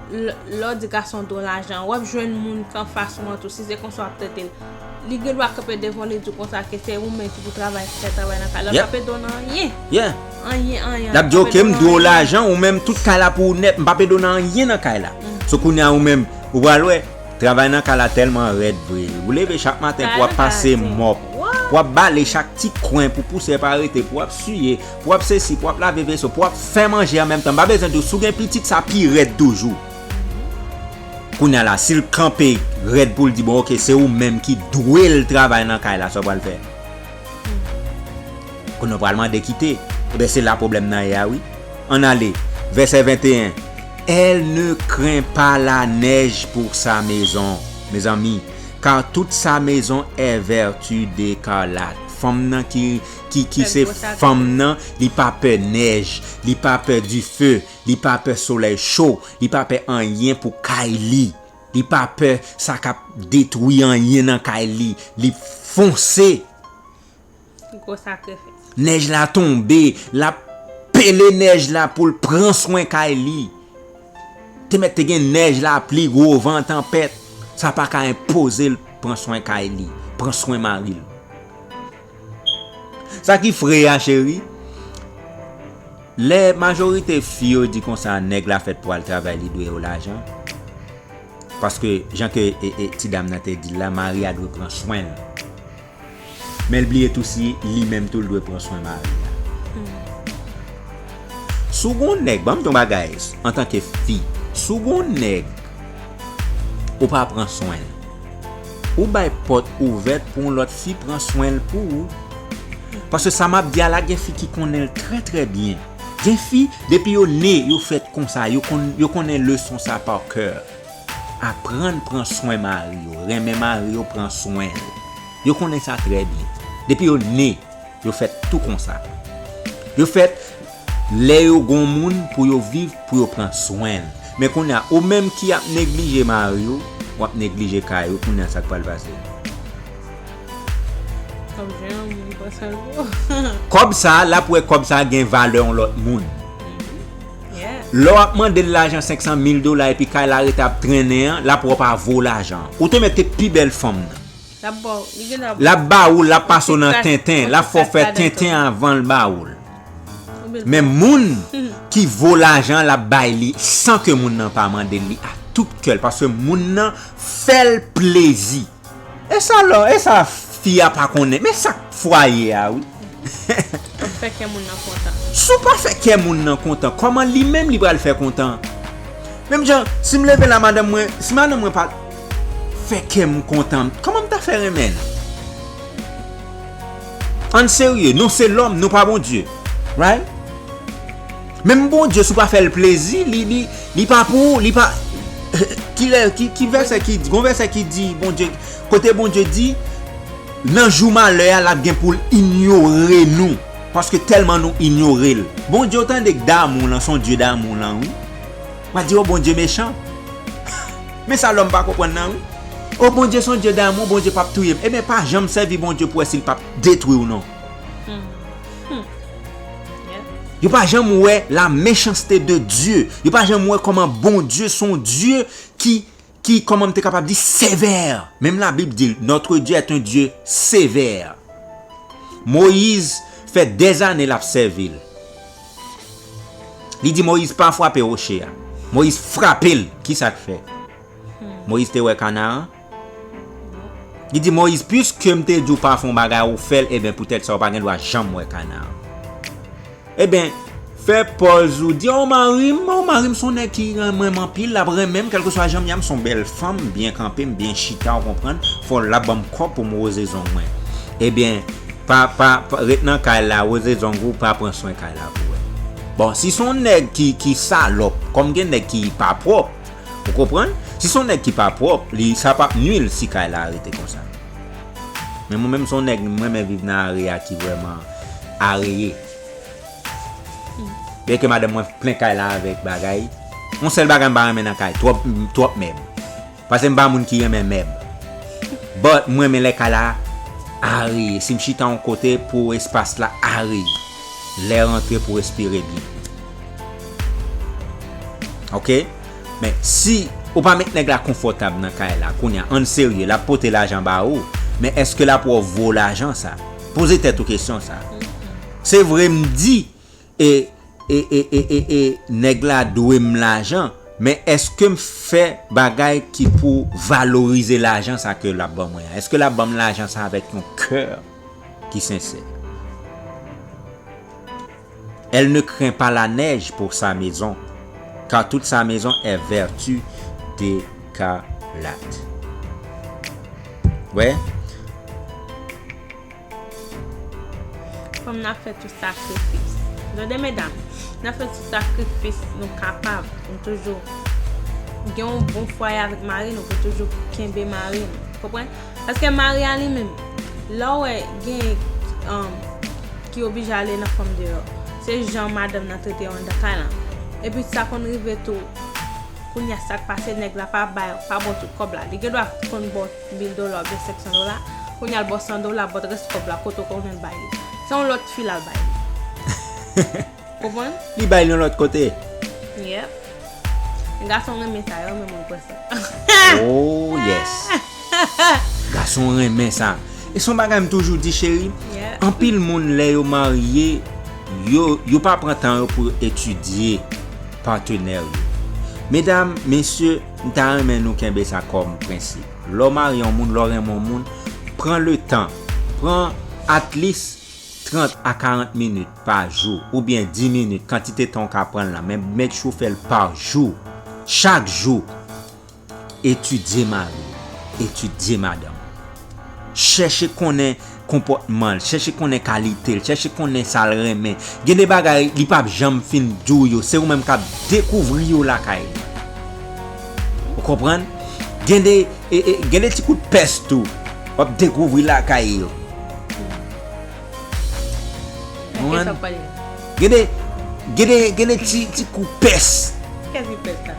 Lè, lè w di gason dwe w lajan, w ap jwenn moun k anfas ou an tou, si se konsa w ap trete l. Li gen dwa kanpe devan w, li di w konsa ke se ou menm ki pou travay, ki fè travay nan kay la, l p ap ede w nan anyen. Yeah. Anyen, anyen. L ap di, oke, m dwe w lajan, ou menm tout kay la pou ou nèt, m p ap ede w nan anyen nan kay la. So kounye a ou menm, ou pral wè, travay nan kay la tèlman rèd vre. Ou leve chak maten pou w ap pase mòp, pou w ap bale chak ti kwen pou pousyè pa rete, pou w ap siye, pou w ap sesi, pou w ap lave veso, pou w ap fè manje an menm tan. M pa bezwen di w, si w gen pitit, sa pi rèd toujou. Kounye a la, si l kanpe rèd pou l di, bon, oke, se ou menm ki dwe l travay nan kay la, sa w pral fè? Kounye a w pral mande kite. Ebyen, se la pwoblèm nan ye a, wi. Ann ale. Vèsè venteyen. Elle ne craint pas la neige pour sa maison. Mezanmi, car toute sa maison est vêtue d'écarlate. Fanm nan ki, ki, ki se fanm nan, li pa pè nèj, li pa pè dife, li pa pè solèy cho, li pa pè anyen pou kay li. Li pa pè sa k ap detwi anyen nan kay li. Li fonse. Gwo sakrifis. Nèj la tonbe, l ap pele nèj la pou l pran swen kay li. Te mèt te gen nèj, lapli, gwo van, tanpèt. Sa pa ka enpoze l pran swen kay li, pran swen mari l. Sa ki fre a, cheri, lè majorite fi yo di konsa, nèg la fèt pou al travay, li dwe yo lajan. Paske, jan ke, e, e, ti dam nan te di l la, mari a dwe pran swen l. Men l bliye tou si li menm tou l dwe pran swen mari a. Si w gon nèg, ban m di yon bagay, antanke fi, si w gon nèg, ou pa pran swen l, ou bay pòt ouvèt pou yon lòt fi pran swen l pou ou. Paske sa m ap di a la, gen fi ki konnen l trè, trè byen. Gen fi, depi yo ne, yo fèt konsa, yo konn, yo konnen leson sa pa kè. Aprann pran swen mari yo, renmen mari yo, pran swen l. Yo konnen sa trè byen. Depi yo ne, yo fèt tou konsa. Yo fèt, lè yo gon moun pou yo viv, pou yo pran swen l. Men kounye a, ou menm ki ap neglije mari w, w ap neglije kay ou, kounye a sa k pral pase? Kòb jan moun pran swen l pou ou. Kòb sa, l ap wè kòb sa gen valè yon lòt moun. Yeah. Lè w ap mande l lajan senk san mil dola epi kay la rete ap trennen an, l ap wè w pa vo lajan. Ou te mèt te pi bèl fanm nan. L ap ba w, li gen dwa L ap ba ou, l ap pase w nan tenten, l ap fè w fè tenten anvan l ba ou l. Men moun ki vo lajan, l ap bay li san ke moun nan pa mande l li a tout kè l, paske moun nan fè l plezi. E sa lò, e sa fi a pa konnen. Men sa k fwaye a, wi. Fè kè moun nan kontan. Si w pa fè kè moun nan kontan, kòman li menm li pral fè kontan? Menm jan, si m leve la, madanm mwen, si madanm mwen pa fè kè m kontan, kòman m ta fè renmen l? Ann serye, nou se lòm, nou pa Bondye. Right? Menm Bondye, si w pa fè l plezi, li, li, li pa pou ou, li pa. Kilè, ki, ki vèsè ki, gon vèsè ki di, Bondye, kote Bondye di, nan jou malè a, l ap gen pou l inyore nou. Paske tèlman nou inyore l. Bondye, w tande k damou lan, se yon Dye damou lan, wi. W a di, o, Bondye mechan. Men sa lòm pa konprann nan, wi. O, Bondye se yon Dye damou, Bondye p ap touye m. Ebyen, pa janm sèvi Bondye pou wè si l p ap detwi w, non. Yo pa janm wè la méchanceté de Dieu. Yo pa janm wè kòman Bondye se yon Dye ki, ki, kòman m te kapab di, sévère. Menm Labib di l, notre Dieu est un Dieu sévère. Moyiz fè dèzane l ap sèvi l. Li di Moyiz pa frape woche a. Moyiz frape l. Kisa k fè? Moyiz te wè Kanaran? Li di Moyiz, piske m te di w pa fè yon bagay, ou fè l, ebyen, poutèt sa, ou pa gen dwa janm wè Kanaran. Ebyen, fè pòz ou di, o, mari m, o, mari m se yon nèg ki renmen m anpil, l ap renmen m, kèlkeswa jan m ye a, m se yon bèl fanm, m byen kanpe, m byen chita, ou konprann, fò l ap ban m kòb pou m woze zong mwen. Ebyen, pa, pa, pa, ret nan kay la, woze zong ou, pa pran swen kay la pou wè. Bon, si se yon nèg ki, ki salòp, kòm gen nèg ki pa pwòp, ou konprann? Si se yon nèg ki pa pwòp, li, sa p ap nwi l si kay la rete konsa. Men mwen menm, se yon nèg, m renmen viv nan are a ki vrèman areye. Byenke madanm mwen plen kay la avèk bagay. Yon sèl bagay m pa renmen nan kay, twòp, twòp mèb. Paske m pa moun ki renmen mèb. But, m renmen lè kay la areye. Si m chita yon kote pou espas la areye. Lè rantre pou respire byen. Oke? Men si ou pa met nèg la konfòtab nan kay la, kounye a, ann serye, l ap pote lajan ba ou, men èske l ap wè w vo lajan sa? Poze tèt ou kesyon sa. Se vre m di, e, e, e, e, e, e, nèg la dwe m lajan, men èske m fè bagay ki pou valorize lajan sa ke l ap ban mwen an? Èske l ap ban m lajan sa avèk yon kè ki sensè? Elle ne craint pas la neige pour sa maison, car toute sa maison est vêtue d'écarlate. Wè. Fanm nan ap fè tout sakrifis. Tande medam, n ap fè tout sakrifis nou kapab. Nou toujou gen yon bon fwaye avèk mari nou, pou toujou kenbe mari nou. Konprann? Paske mari a li menm, lè w wè gen, um, ki oblije ale nan fanm deyò, se jan madanm nan trete yo anndan kay lan. Epi sa konn rive tou, kounye a sa k pase, nèg la pa bay, pa ba w tout kòb la. Li gen dwa konn ba w mil dola oubyen senk san dola, kounye a l ba w san dola, but rès kòb la, kote w konnen l bay li? Se yon lòt fi l al bay li. Konprann? Li bay l yon lòt kote. Yep. Gason renmen sa, yo renmen moun prese. Oh, yes. Gason renmen sa. E se yon bagay m toujou di, cheri. Yeah. Anpil moun, lè yo marye, yo, yo pa pran tan yo pou etidye patenè yo. Medam, mesye, m ta renmen nou kenbe sa kòm prensip. Lè w marye yon moun, lè w renmen yon moun, pran le tan. Pran at least trant a karant minit pa jou, oubyen dis minit, kantite tan w ka pran l la, men make sure w fè l pa jou. Chak jou, etidye mari w, etidye madanm ou. Chèche konnen konpòtman l, chèche konnen kalite l, chèche konnen sa l renmen. Gen de bagay, li p ap janm fin di w yo, se ou menm k ap dekouvri yo lakay li. Ou konprann? Gen de, e, e, gen de ti kout pès tou, w ap dekouvri lakay yo. Ou konprann? Gen de, gen de, gen de ti, ti kou pès. Kès ki pès la?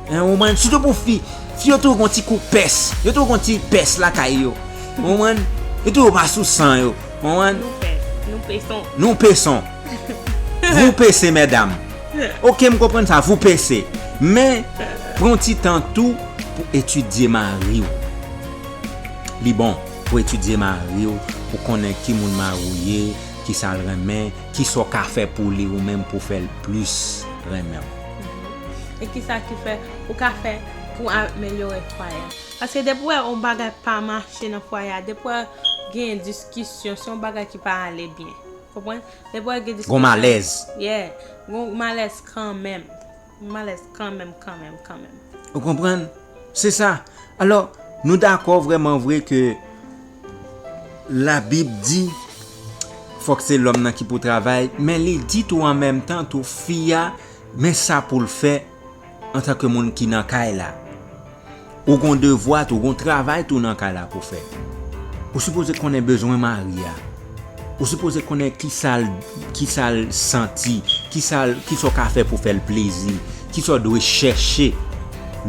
Hein, ou konprann? Sitou pou fi, fi yo toujou gon ti kou pès. Yo toujou gon ti pès lakay yo. Ou konprann? Yo toujou pa sou san yo. Ou konprann? Nou pès, nou peson. Nou peson. Vous pesez, mesdames. Ok, m konprann sa, vous pensez. Men, pran ti tan tou pou etidye mari w. Li bon pou etidye mari w, pou konnen ki moun mari w ye, ki sa l renmen, ki sa w ka fè pou li ou menm pou fè l plis renmen w. E ki sa ki fè ou ka fè pou amelyore fwaye a? Paske depi w wè yon bagay pa mache nan fwaye a, depi w wè gen diskisyon, se yon bagay ki pa ale byen. Konprann? Depi w wè gen diskisyon. Gon malèz. Yeah. Gon malèz kanmenm. Malèz kanmenm, kanmenm, kanmenm. Ou konprann? Se sa. Alò, nou dakò vrèman vre ke Labib di fòk se lòm nan ki pou travay, men li di tou an menm tan tou fi a, men sa pou l fè antanke moun ki nan kay la. Ou gon devwa tou, ou gon travay tou nan kay la pou fè. Ou sipoze konnen bezwen mari a. Ou sipoze konnen ki sa l, ki sa l santi, ki sa l, ki sa w ka fè pou fè l plezi, ki sa w dwe chèche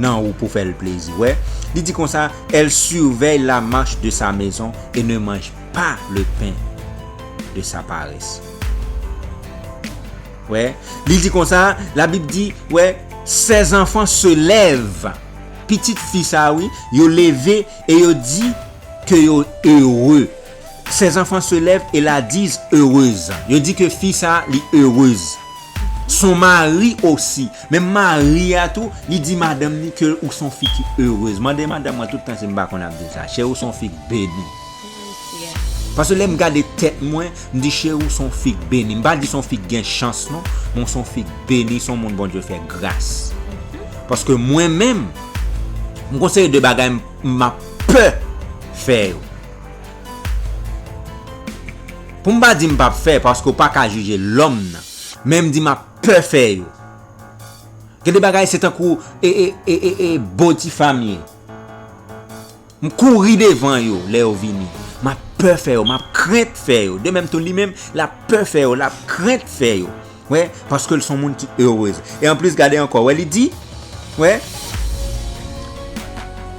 nan ou pou fè l plezi. Wè, li di konsa, elle surveille la marche de sa maison et ne mange pas le pain de sa paresse. Wè, li di konsa, Labib di, wè, ses enfants se lèvent. Pitit fi sa, wi, yo leve e yo di ke yo ere. Ses enfants se lèvent et la disent heureuse. Yo di ke fi sa, li erez. Son mari osi. Menm mari a tou, li di madanm ni ke ou son fi ki erez. Mande madanm mwen tout tan si m pa konn ap di sa. Cheri, ou son fi k beni. Paske lè m gade tèt mwen, m di cheri, ou son fi k beni. M pa di son fi k gen chans non, men ou son fi k beni, son moun Bondye fè gras. Paske mwen menm, m gon seri de bagay m, m ap pè fè yo. Pou m pa di m p ap fè, paske w pa ka jije lòm nan. Men m di m ap pè fè yo. Gen de bagay se tankou e, e, e, e, e bon ti fanm ye. M kouri devan yo lè yo vini. M ap pè fè yo, m ap krent fè yo. De menm tou li menm, l ap pè fè yo, l ap krent fè yo. Wè, paske l son moun ki erez. E anplis, gade ankò, wè, li di, wè,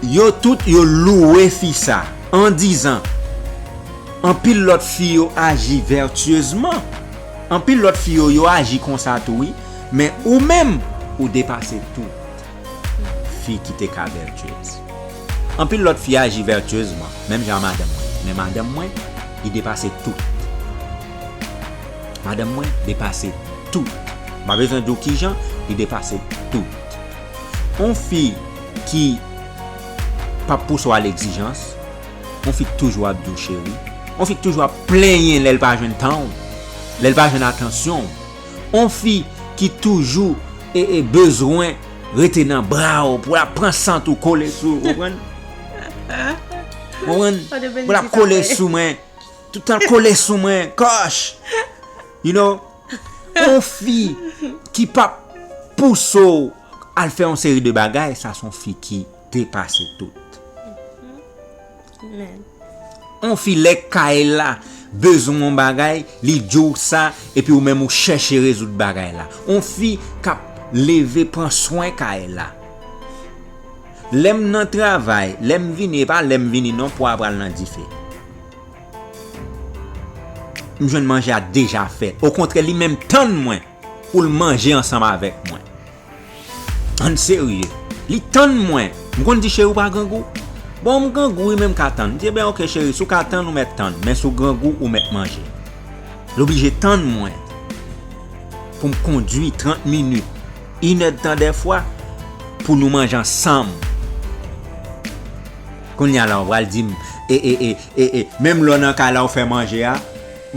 yo tout, yo louwe fi sa, an dizan, anpil lòt fi yo aji vètyezman. Anpil lòt fi yo, yo aji konsa tou, wi. Men ou menm, ou depase tout fi ki te ka vètyez. Anpil lòt fi aji vètyezman, menm jan a madanm mwen. Men madanm mwen, li depase tout. Madanm mwen depase tout. M pa bezwen di w kijan, li depase tout. On fi ki p ap pouse w a legzijans, on fi k toujou ap di w cheri, on fi k toujou ap plenyen lè l pa jwenn tan w, lè l pa jwenn atansyon w, on fi ki toujou e, e bezwen rete nan bra w, pou l ap pran sant ou, kole sou ou, konprann? Konprann? Pou l ap kole sou mwen, tout tan kole sou mwen, kòch. You know? On fi ki p ap pouse w al fè yon seri de bagay, sa se yon fi ki depase tout. Amen. On fi lè kay la bezwen yon bagay, li di w sa, epi ou menm ou chèche rezoud bagay la. On fi k ap leve pran swen kay la. Lè m nan travay, lè m vini, e pa lè m vini non, pwa a pral nan dife. M jwenn manje a deja fèt. Okontrè, li menm tann mwen pou l manje ansanm avèk mwen. Ann serye. Li tann mwen. M konn di cheri, ou pa grangou? Bon, m grangou wi, men m ka tann. M di, ebyen, oke cheri, si w ka tann, ou mèt tann. Men si w grangou, ou mèt manje. L oblije tann mwen pou m kondui trant minit, inèdtan dèfwa, pou nou manje ansanm. Kounye a la, w pral di m, e, e, e, e, e, menm lè w nan kay la, w fè manje a,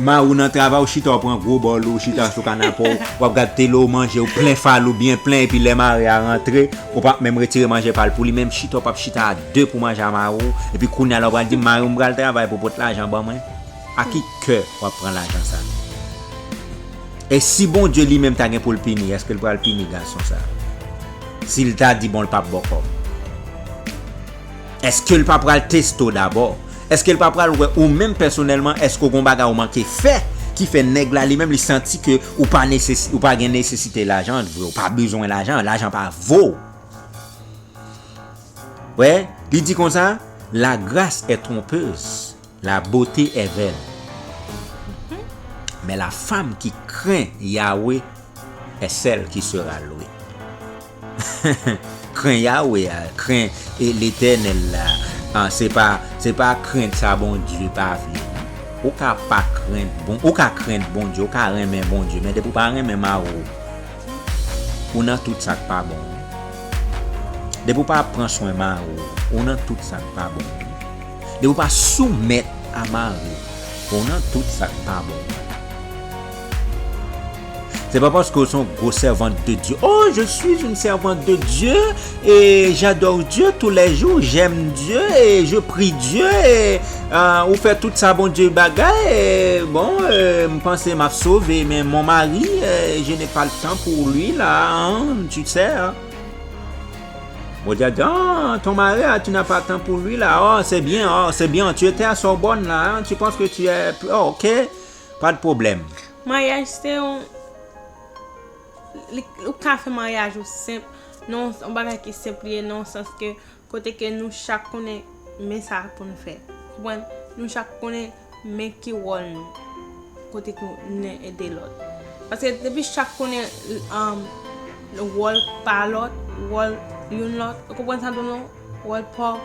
mari w nan travay, w chita, w pran gwo bòl ou, w chita sou kanape w, w ap gad tele, w manje, w plen fal ou byen plen, epi lè mari a rantre, ou p ap menm retire manje pa l pou li, menm chita, w p ap chita a de pou manje a mari w, epi kounye a la, w pral di m, mari w, m pral travay pou pote lajan ban mwen. A ki kè w ap pran lajan sa? E si Bondye li menm ta gen pou l pini, èske l pral pini gason sa? Si l ta di, bon, l p ap ba w kòb. Èske l pa pral teste w dabò? Èske l pa pral wè ou menm pèsonèlman, èske w gon bagay ou manke fè ki fè nèg la li menm li santi ke ou pa nesesi, ou pa gen nesesite lajan vre, ou pa bezwen lajan, lajan pa vo w? Wè, li di konsa, la grâce est trompeuse, la beauté est vaine. Mais la femme qui craint Yahweh est celle qui sera louée. Kren Yahweh a, kren e, Letènèl la. Ah, se pa, se pa krent sa Bondye pa vle. Ou ka pa krent bon, ou ka krent Bondye, ou ka renmen Bondye, men depi w pa renmen mari w, ou nan tout sa k pa bon. Depi w pa pran swen mari w, ou nan tout sa k pa bon. Depi w pa soumèt a mari w, ou nan tout sa k pa bon. Se pa paske w se yon gwo sèvant de Dye. Oh, je suis une servante de Dieu et j'adore Dieu tous les jours, j'aime Dieu et je prie Dieu et euh, ou fè tout sa Bondye bagay. Et bon, euh, m panse m ap sove, men mon mari, euh, je n'ai pas le temps pour lui là, hein, tu sais. Hein. Bondye a di, ah, ton mari, ah, tu n'as pas le temps pour lui là. Oh, c'est bien, oh, c'est bien. Tu étais à Sorbonne là, hein. Tu penses que tu es. Oh, ok. Pas de problème. Maryaj se yon li, ou ka fè maryaj ou senp, nan yon bagay ki senp li ye, nan yon sans ke kote ke nou chak konnen men sa pou n fè. Konprann? Nou chak konnen men ki wòl nou. Kote ke nou ede lòt. Paske depi chak konnen um, wòl pa lòt, wòl youn lòt, ou konprann sa m di w non? Wòl pa w,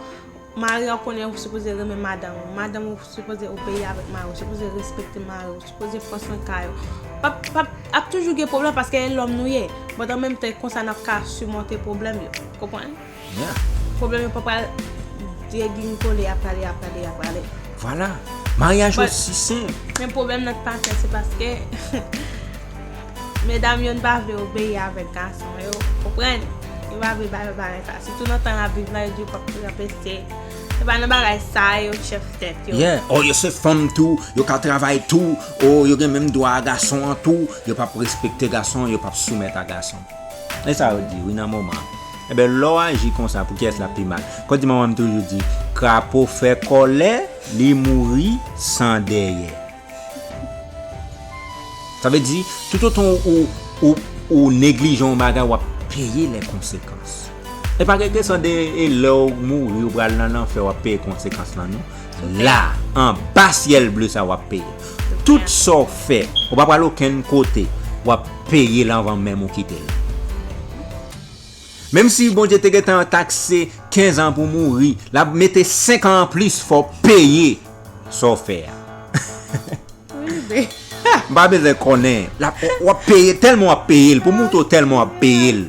mari an konnen ou sipoze renmen madanm ou, madanm ou sipoze obeyi avèk mari w, ou sipoze respekte mari w, ou sipoze pran swen kay ou. P ap, p ap, ap toujou gen pwoblèm paske e lòm nou ye. But an menm tan, e konsa n ap ka simonte pwoblèm yo. Konprann? Yeah. Pwoblèm yo pa pral degringole, y ap prale, y ap prale, y ap prale. Vwala. Maryaj osi senp. Men pwoblèm nan k pa fèt, se paske medam yo n pa vle obeyi avèk gason yo. Konprann? Yo pa vle bay bagay sa. Sitou nan tan Labib la, yo di yo p ap ranpese. Se pa nan bagay sa yo chèf tèt yo. Yeah. Oh, yo se fanm tou, yo ka travay tou, oh, yo gen menm dwa a gason an tou, yo p ap respekte gason an, yo p ap soumèt a gason. E sa yo di, wi, nan moman. Enben, lè w aji konsa, pou kiyès l ap pi mal? Kòm di manman m toujou di, krapo fè kòlè, li mouri san dèyè. Sa vle di, toutotan ou, ou, ou neglije yon bagay, w ap peye lè konsekans. E pa gen kesyon de e lè w mouri, ou pral nan lanfè, w ap peye konsekans lan, non. La, anba syèl ble sa, w ap peye. Tout sa w fè, ou pa pral okenn kote, w ap peye l anvan menm ou kite l. Menm si Bondye te gentan takse kenz an pou mouri, l ap mete senk an anplis, fò w peye sa w fè a. M pa bezwen konnen. L ap, w ap peye, tèlman w ap peye l. Pou mouton, tèlman w ap peye l.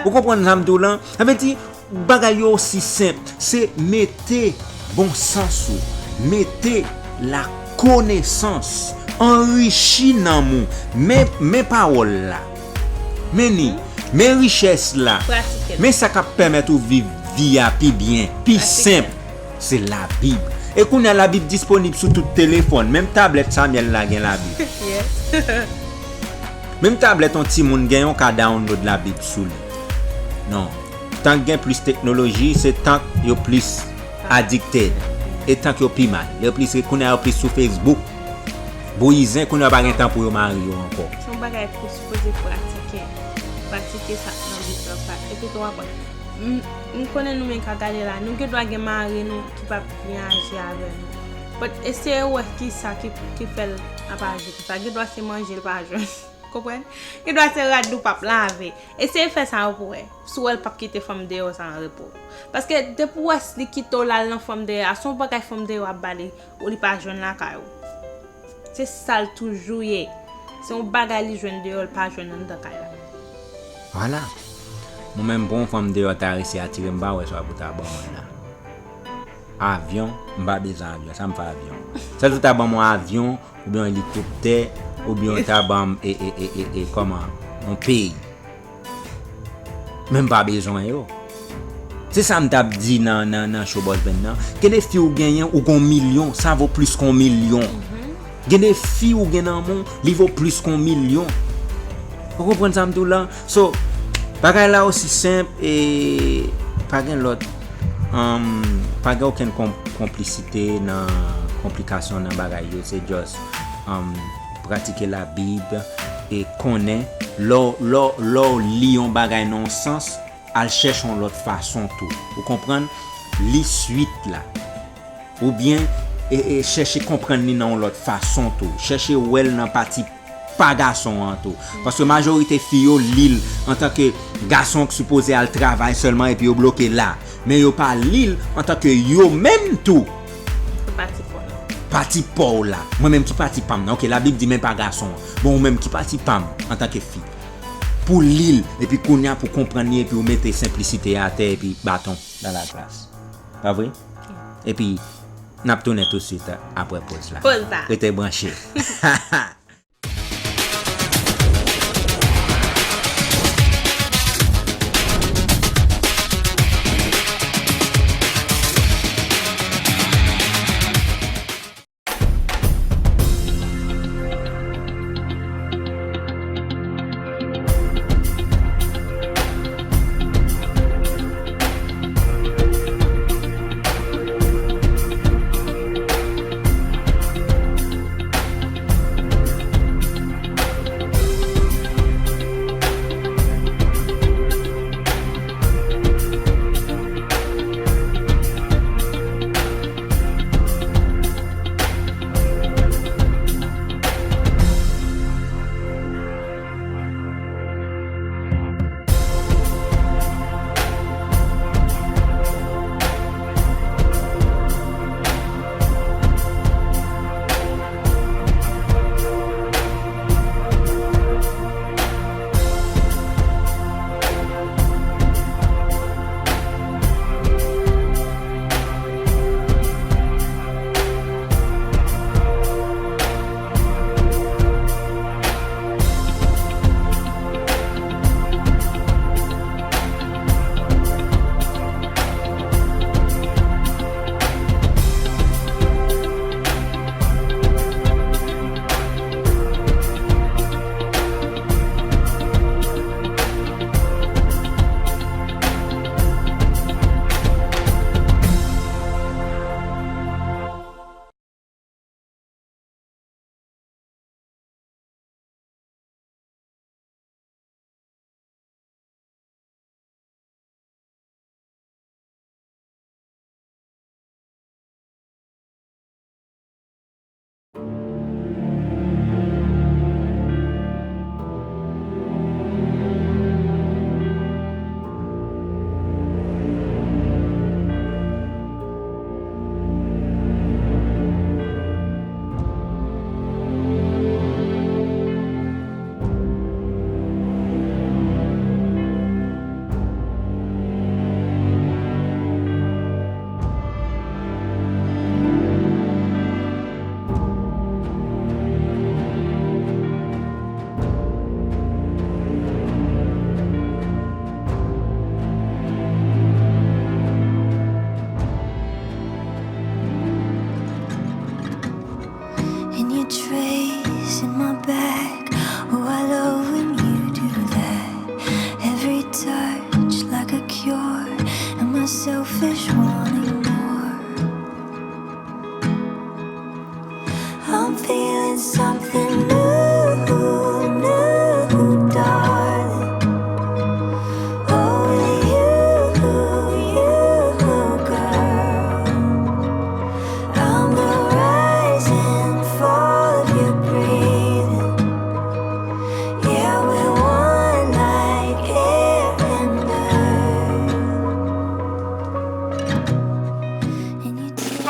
Ou konprann sa m di w lan? Sa vle di, bagay yo osi senp. Se mete bon sans ou, mete la konesans, anrichi nanm ou. Men, men pawòl la. Men ni, men richès la. Men sa k ap pèmèt ou viv vi a pi byen, pi senp. Se Labib. E kounye a, Labib disponib sou tout telefòn. Menm tablèt Samuel la gen Labib. Menm tablèt yon timoun gen, ou ka download Labib sou li. Non. Tank gen plis teknoloji, se tank yo plis addicted. E tank yo pi mal. Yo plis, kounye a yo plis sou Facebook. Bouyizen, kounye a yo pa gen tan pou yo mari yo ankò. Se yon bagay pou sipoze pratike. Pratike sa k nan Bib la. Epi tou ankò. M, m konnen nou menm ka gade la, nou gen dwa gen mari nou ki p ap byen aji avè nou. But eseye wè kisa ki, ki fè l ap aji konsa. Gen dwa se manje l pa jwenn. Konprann? Gen dwa se rad li w p ap lave. Eseye fè sa pou wè. Si w wè l p ap kite fanm deyò sa an repo. Paske depi w wè li kite w l al nan fanm deyò a, se yon bagay fanm deyò ap ba li, ou li pa jwenn lakay ou. Se sa l toujou ye. Se yon bagay li jwenn deyò, l pa jwenn anndan kay la. Vwala. Mwen menm, pou yon fanm deyò ta resi atire m, m pa wè sa pou ta ban mwen la. Avyon, m pa bezwen avyon. Sa m fè avyon? Sèl si w ta ban mwen avyon, oubyen yon elikoptè, oubyen w ta ban m, e, e, e, e, e, kòman? Yon peyi. Men m pa bezwen yo. Se sa m t ap di nan, nan, nan show Boss Band nan. Gen de fi ou genyen, ou gon milyon, sa vo plis ke yon milyon. Gen de fi ou gen nan men w, li vo plis ke yon milyon. Ou konprann sa m di w lan? So, bagay la osi senp e pa gen lòt, um, pa gen okenn kon-, konplisite nan konplikasyon nan bagay yo. Se just, um, pratike Labib e konnen lè w, lè w, lè w li yon bagay nan yon sans, al chèche yon lòt fason tou. Ou konprann? Li swit la. Oubyen, e, e, chèche konprann li nan yon lòt fason tou. Chèche wè l nan pati pa gason an tou. Paske majorite fi yo li l antanke gason k sipoze al travay sèlman epi yo bloke la. Men yo pa li l antanke yo menm tou. Pati pa w la. Pati pa w la. Mwen menm ki pati pa m nan. Oke, Labib di men pa gason an. Bon, ou menm ki pati pa m antanke fi. Pou li l, epi kounye a pou konprann li, epi ou mete senplisite a atè, epi baton nan laglas. Pa vre? Epi, n ap tounen tousuit apre poz la. Poz la. Rete branche. And you're tracing my back. Oh, I love when you do that. Every touch like a cure, and my selfish wanting more. I'm feeling something new, new, darling. Oh, you, you, girl. I'm the rise and fall of your breathing. Yeah, we're one like air and earth. And you take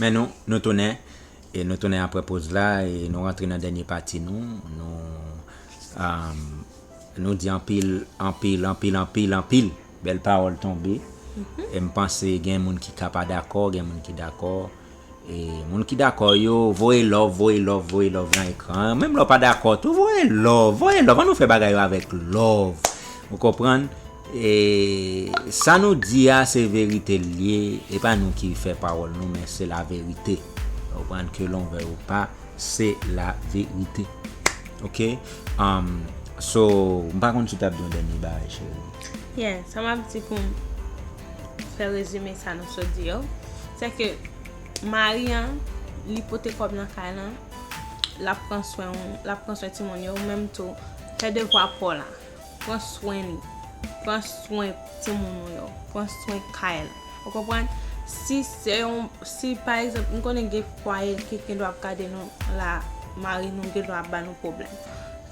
Men nou, nou tounen. E nou tounen apre poz la, e nou rantre nan dènye pati nou. Nou, um, nou di anpil, anpil, anpil, anpil, anpil bèl pawòl tonbe. E m panse gen moun ki ka pa dakò, gen moun ki dakò. E moun ki dakò yo, voye love, voye love, voye love nan ekran an. Menm lè w pa dakò tou, voye love, voye love. Ann nou fè bagay yo avèk love. Ou konprann? E sa nou di a, se verite l ye. E pa nou ki fè pawòl nou, men se la verite. Ou konprann, que l'on veuille ou pas, c'est la vérité. Ok? Um, so, m pa konn si w t ap di yon dènye bagay, cheri. Yeah, sa m ap di pou m fè rezime sa nou sot di yo, se ke mari an, li pote kòb nan kay lan, l ap pran swen, l ap pran swen timoun yo, ou menm tou, fè devwa pa w la. Pran swen li. Pran swen timoun ou yo. Pran swen kay la. Ou konprann? Si se yon, si pa egzanp, m konnen gen fwaye ki gen dwa ap gade nou la, mari nou gen dwa ap ba nou pwoblèm.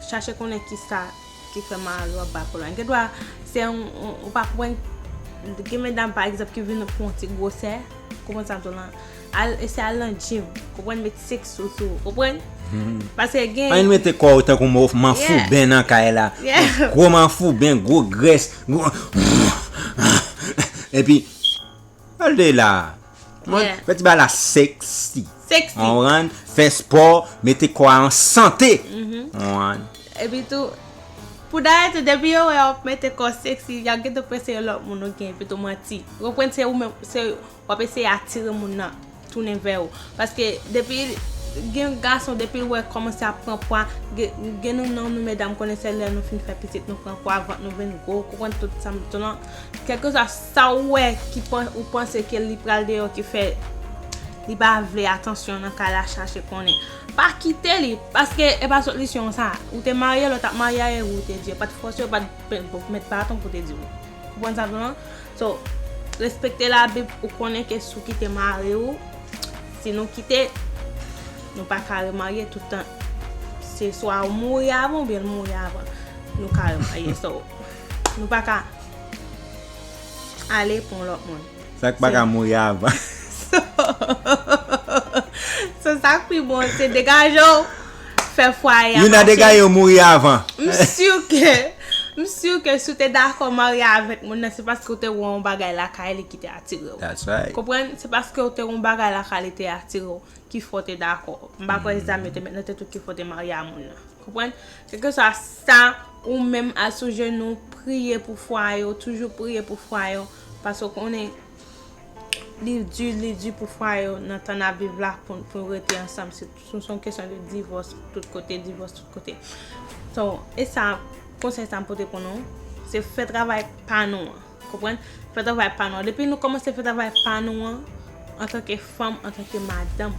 Chache konnen kisa ki fè mari w ap ba pwoblèm. Gen dwa, se yon, yon, ou pa konprann, gen medam pa egzanp ki vin pran yon ti gwosè, konprann sa m di w lan, al, eseye al nan gym, konprann, met seksi sou ou, konprann? Paske gen Ann mete kò w tankou manfouben nan kay la. Yeah. Gwo manfouben, gwo grès, gwo. Epi, al de la. Mwen, Yeah. Fè ti bagay la seksi. Seksi. Konprann? Fè spò, mete kò a an sante. Konprann? Epi tou, pou dayè tou, depi yo wè w ap mete kò seksi, y ap gentan panse yon lòt moun ou gen, epi tou manti. Ou konprann, se ou menm, se w ap eseye atire moun nan tounen vè ou. Paske depi gen gason, depi l wè kòmanse ap pran pwa, gen, gen nou nan nou medam konnen se lè nou fin fè pitit nou pran pwa, vant nou vin gwo, konprann tout sa m di w lan. Kèlkeswa sa w wè ki pan, ou panse ke li pral deyò ki fè li pa vle atansyon nan kay la, chache konnen. Pa kite li, paske e pa solisyon sa. Ou te marye, lè w t ap marye a, e ou te di, yo pa t fòse, yo pa t mèt baton pou te di w. Konprann sa m di w lan? So, respekte Labib, ou konnen ke si w kite mari w, si nou kite, nou pa ka remarye tout tan. Se swa ou mouri avan oubyen l mouri avan. Nou ka remarye. So, nou pa ka ale pou yon lòt moun. Sa k pa ka mouri avan. So, sa k pi bon, se degaje w, fè fwaye a Youn nan mache. Degaje w mouri avan. M si ke, m si ke si w te dakò marye avèk moun nan, se paske w te wè yon bagay lakay li ki te atire w. That's right. Konprann? Se paske w te wè yon bagay lakay li te atire w, ki fè w te dakò. M pa kwè se sa m te met nan tèt ou ki fè w te marye a moun nan. Konprann? Kèlkeswa sa, ou menm al sou jenou, priye pou fwaye w, toujou priye pou fwaye w, paske w konnen li di, li di pou fwaye w nan tan n ap viv la pou, pou rete ansanm. Se, se yon kesyon de divòs tout kote, divòs tout kote. So, e sa, konsèy sa m pote pou nou, se fè travay pa nou an. Konprann? Fè travay pa nou an. Depi nou kòmanse fè travay pa nou an, antanke fanm, antanke madanm,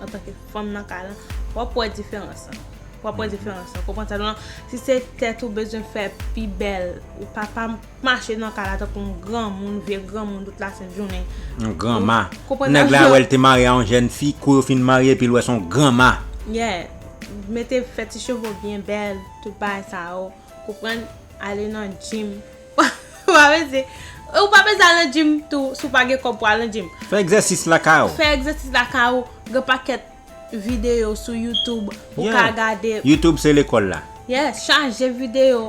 antanke fanm nan kay lan, w ap wè diferans lan. W ap wè diferans lan. Konprann sa m di w lan? Si se tèt ou bezwen fè pi bèl, ou pa, pa mache nan kay la tankou yon granmoun, vye granmoun tout lasent jounen. Yon granma. Konprann Nèg sa la m di w lan? Wè l te marye a yon jèn fi, kou yo fin marye, epi l wè se yon granma. Yeah. Mete, fè ti cheve w byen bèl, tout bagay sa yo. Konprann? Ale nan gym. Ou pa bezwen, ou pa bezwen al nan gym tou, si w pa gen kòb pou al nan gym. Fè egzèsis lakay ou. Fè egzèsis lakay ou. Gen pakèt videyo sou YouTube ou Yeah. ka gade. YouTube se lekòl la. Yeah, chaje videyo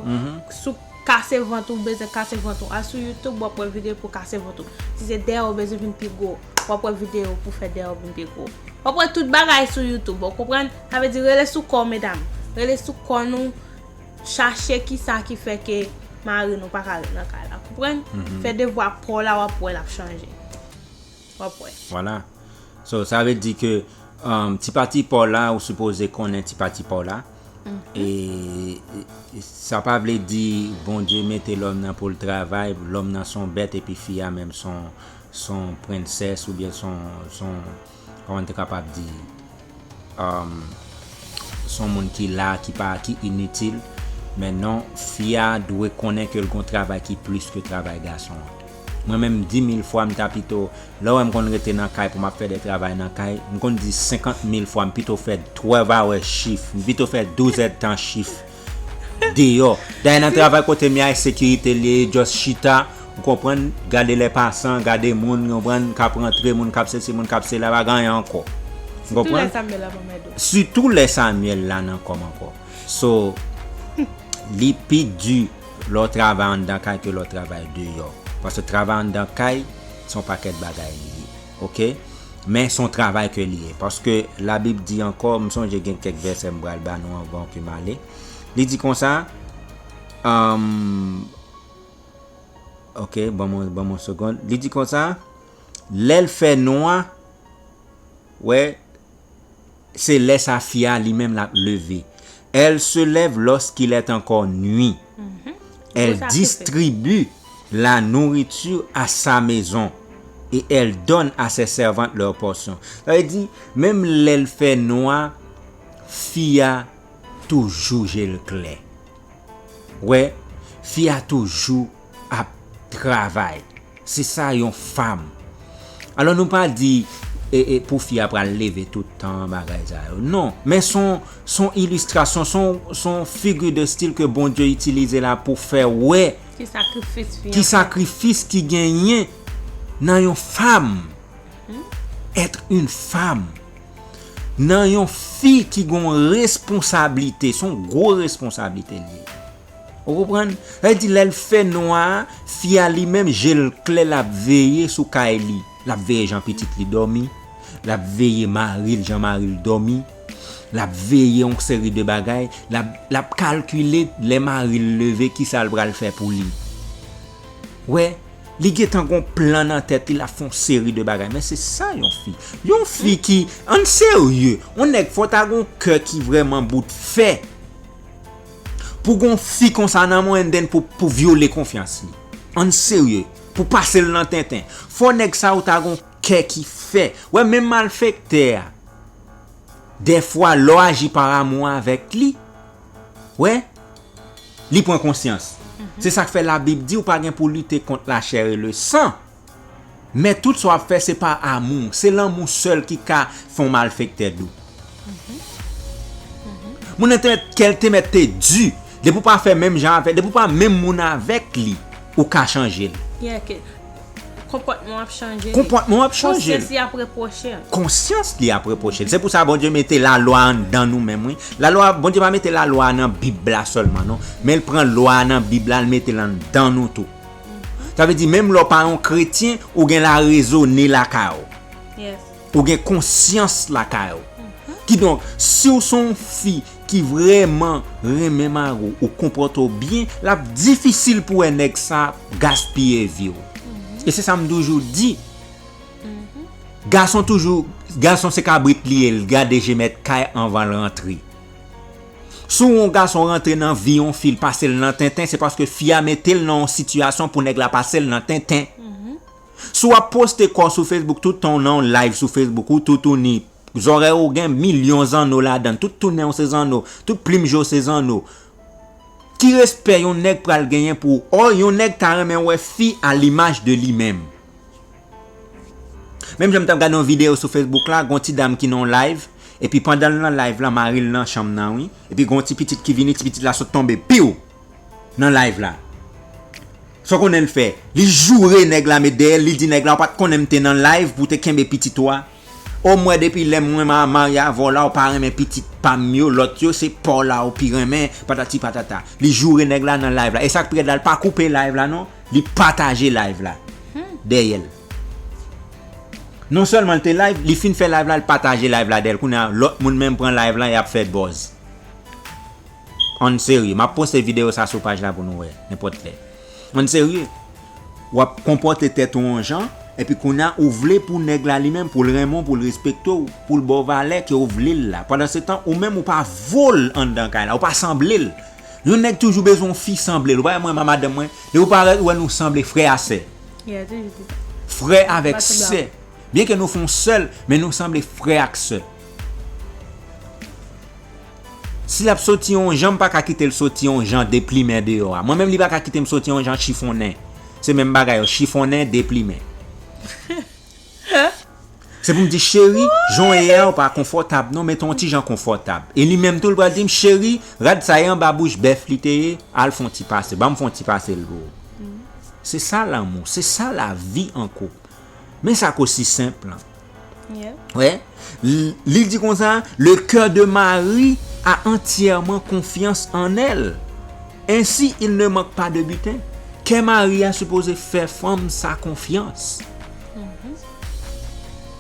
sou kase vant ou, bezwen kase vant ou. Al sou YouTube, w ap wè videyo pou kase vant ou. Si se dèyè w bezwen vin pi gwo, w ap wè videyo pou fè dèyè w vin pi gwo. W ap wè tout bagay sou YouTube, ou konprann? Sa vle di rele sou kò w, medam. Rele sou kò nou, chache kisa ki fè ke mari nou pa ka ret nan kay la. Konprann? Fè devwa pa w la, w ap wè l ap chanje. W ap wè. Vwala. So, sa vle di ke um, ti pati pa w la, ou sipoze konnen ti pati pa w la. E, e sa pa vle di Bondye mete lòm nan pou l travay, lòm nan se yon bèt epi fi a menm se yon, se yon prensès oubyen se yon, se yon, kòman n te kapab di, um, se yon moun ki la, ki pa, ki initil. Men non, fi a dwe konnen ke l gen yon travay ki plis ke travay gason an. Mwen menm, di mil fwa, m ta pito, lè w wè m konn rete nan kay pou m ap fè de travay nan kay, m konn di senkant mil fwa, m pito fè twelve hour shift, m pito fè douz èdtan shift deyò. Dayè nan travay kote m ye a, e sekirite l ye, just chita, Ou konprann? Gade lè pasan, gade moun, konprann, k ap rantre, moun k ap sesi, moun k ap sela, pa gen anyen ankò. Ou konprann? Sitou lè Samyèl la nan kò m ankò. So, li pi di lè w travay anndan kay ke lè w travay deyò. Paske travay anndan kay, se yon pakèt bagay li ye. Oke? Men se yon travay ke li ye. Paske Labib di ankò, m sonje gen kèk vèsè m pral ba nou anvan ke m ale. Li di konsa, um, oke, ban mwen, ban mwen yon segonn. Li di konsa, lè l fè nwa, wè, se lè sa fi a li menm l ap leve. Elle se lève lorsqu'il est encore nuit. Elle distribue la nourriture à sa maison et elle donne à ses servantes leur portion. Sa vle di, menm lè l fè nwa, fi a toujou je l klè. Wè, fi a toujou ap travay. Se sa yon fanm. Alò nou pa di e, e, pou fi a pral leve tout tan bagay sa yo. Non, men son, son ilistrasyon, son, son figi de stil ke Bondye itilize la pou fè wè ki sakrifis ki genyen nan yon fanm. Être une femme. Nan yon fi ki gon responsablite, se yon gwo responsablite li ye. Ou konprann? Sa vle di lè l fè nwa a, fi a li menm, je l klè, l ap veye sou kay li. L ap veye jan pitit li dòmi. L ap veye mari l, jan mari l dòmi. L ap veye yon seri de bagay. L ap, l ap kalkile lè mari l leve, kisa l pral fè pou li. Wè, li gentan gon plan nan tèt li, l ap fè yon seri de bagay. Men se sa yon fi. Yon fi ki, ann serye, yon nèg fò ta gon kè ki vrèman bout fè. Pou gon fi konsa nan mwen, and then pou, pou vyole konfyans li. Ann serye, pou pase l nan tenten. Fò nèg sa yo ta gon kè ki fè. Wè, menm malfektè a, dèfwa, lè w aji pa amou avèk li, wè, li pran konsyans. Se sa k fè Labib di w pa gen pou lite kont lachè e le san. Men tout sa w ap fè, se pa amou. Se lanmou sèl ki ka fè yon malfektè dou. Moun nan te mèt, kè l te mèt te di. Depi w pa fè menm jan avè, depi w pa menm moun avèk li, ou ka chanje l. Yeah, ke konpòtman w ap chanje li. Konpòtman w ap chanje l. Konsyans li ap repwoche l. Konsyans li ap repwoche l. Se pou sa Bondye mete lalwa anndan nou menm, wi. Lalwa, Bondye pa mete lalwa a nan Bib la sèlman, non. Men l pran lwa a nan Bib la, l mete l anndan nou tou. Sa vle di, menm lè w pa yon kretyen, ou gen larezone lakay ou. Ou gen konsyans lakay ou. Kidonk, si w se yon fi ki vrèman renmen mari w, ou konpòte w byen, l ap difisil pou wè nèg sa gaspiye vi w. E se sa m toujou di. Gason toujou, gason se kabrit li ye, l gade je mèt kay anvan l rantre. Si w wè yon gason rantre nan vi yon fi, l pase l nan tenten, se paske fi a mete l nan yon sitiyasyon pou nèg la pase l nan tenten. Si w ap poste kò w sou Facebook tout tan w nan yon live sou Facebook, ou toutouni, zòrèy ou gen milyon zanno ladan l, tout tounen w se zanno, tout plim je w se zanno. Ki respè yon nèg pral genyen pou ou? Ò, yon nèg ta renmen wè fi a limaj de li menm. Menm jan m t ap gade yon videyo sou Facebook la, gon ti dam ki nan yon live, epi pandan l nan live la, mari l nan chanm nan, wi. Epi gon ti pitit ki vini, ti pitit la sot tonbe, piw! Nan live la. Sa w konnen l fè? Li joure nèg la, met dèyè l, li di nèg la, ou pa t konnen m te nan live pou w te kenbe pitit ou a? O m wè depi lè mwen ma-, marye avè w la, ou pa renmen pitit pa m yo, lòt yo, se pa w la ou pi renmen, patati patata. Li joure nèg la nan live la. E sa k pi rèd la, l pa koupe live la, non. Li pataje live la dèyè l. Non sèlman l te live, li fin fè live la, l pataje live la dèyè l. Kounye a, lòt moun menm pran live la, y ap fè buzz. Ann serye, m ap poste videyo sa sou paj la pou nou wè, nenpòt lè. Ann serye, w ap konpòte tèt ou yon jan, epi kounye a, ou vle pou nèg la li menm, pou l renmen w, pou l respekte w, pou l ba w valè ke w vle l la. Pandansetan, ou menm, ou pa vo l anndan kay la, ou pa sanble l. Yon nèg toujou bezwen yon fi sanble l. Ou pa wè mwen, m a madanm mwen, depi w parèt, ou wè nou sanble frè a sè. Frè avèk sè. Byenke nou fè yon sèl, men nou sanble frè ak sè. Si l ap soti yon jan, m pa ka kite l soti yon jan deplimen deyò a. Mwen menm, li pa ka kite m soti yon jan chifonnen. Se menm bagay yo, chifonnen, deplimen. Se pou m di, cheri, jan w ye a, ou pa konfòtab non, mete w yon ti jan konfòtab. E li menm tou, l pral di m, cheri, rad sa e anba bouch bèf li te ye, al fè yon ti pase. Ban m fè yon ti pase l pou ou. Se sa lanmou, se sa lavi an koup. Men sa k osi senp lan. Wè, li di konsa, le cœur de Marie a entièrement confiance en elle. Ainsi, il ne manque pas de butin. Kè Mari a sipoze fè fanm sa konfyans.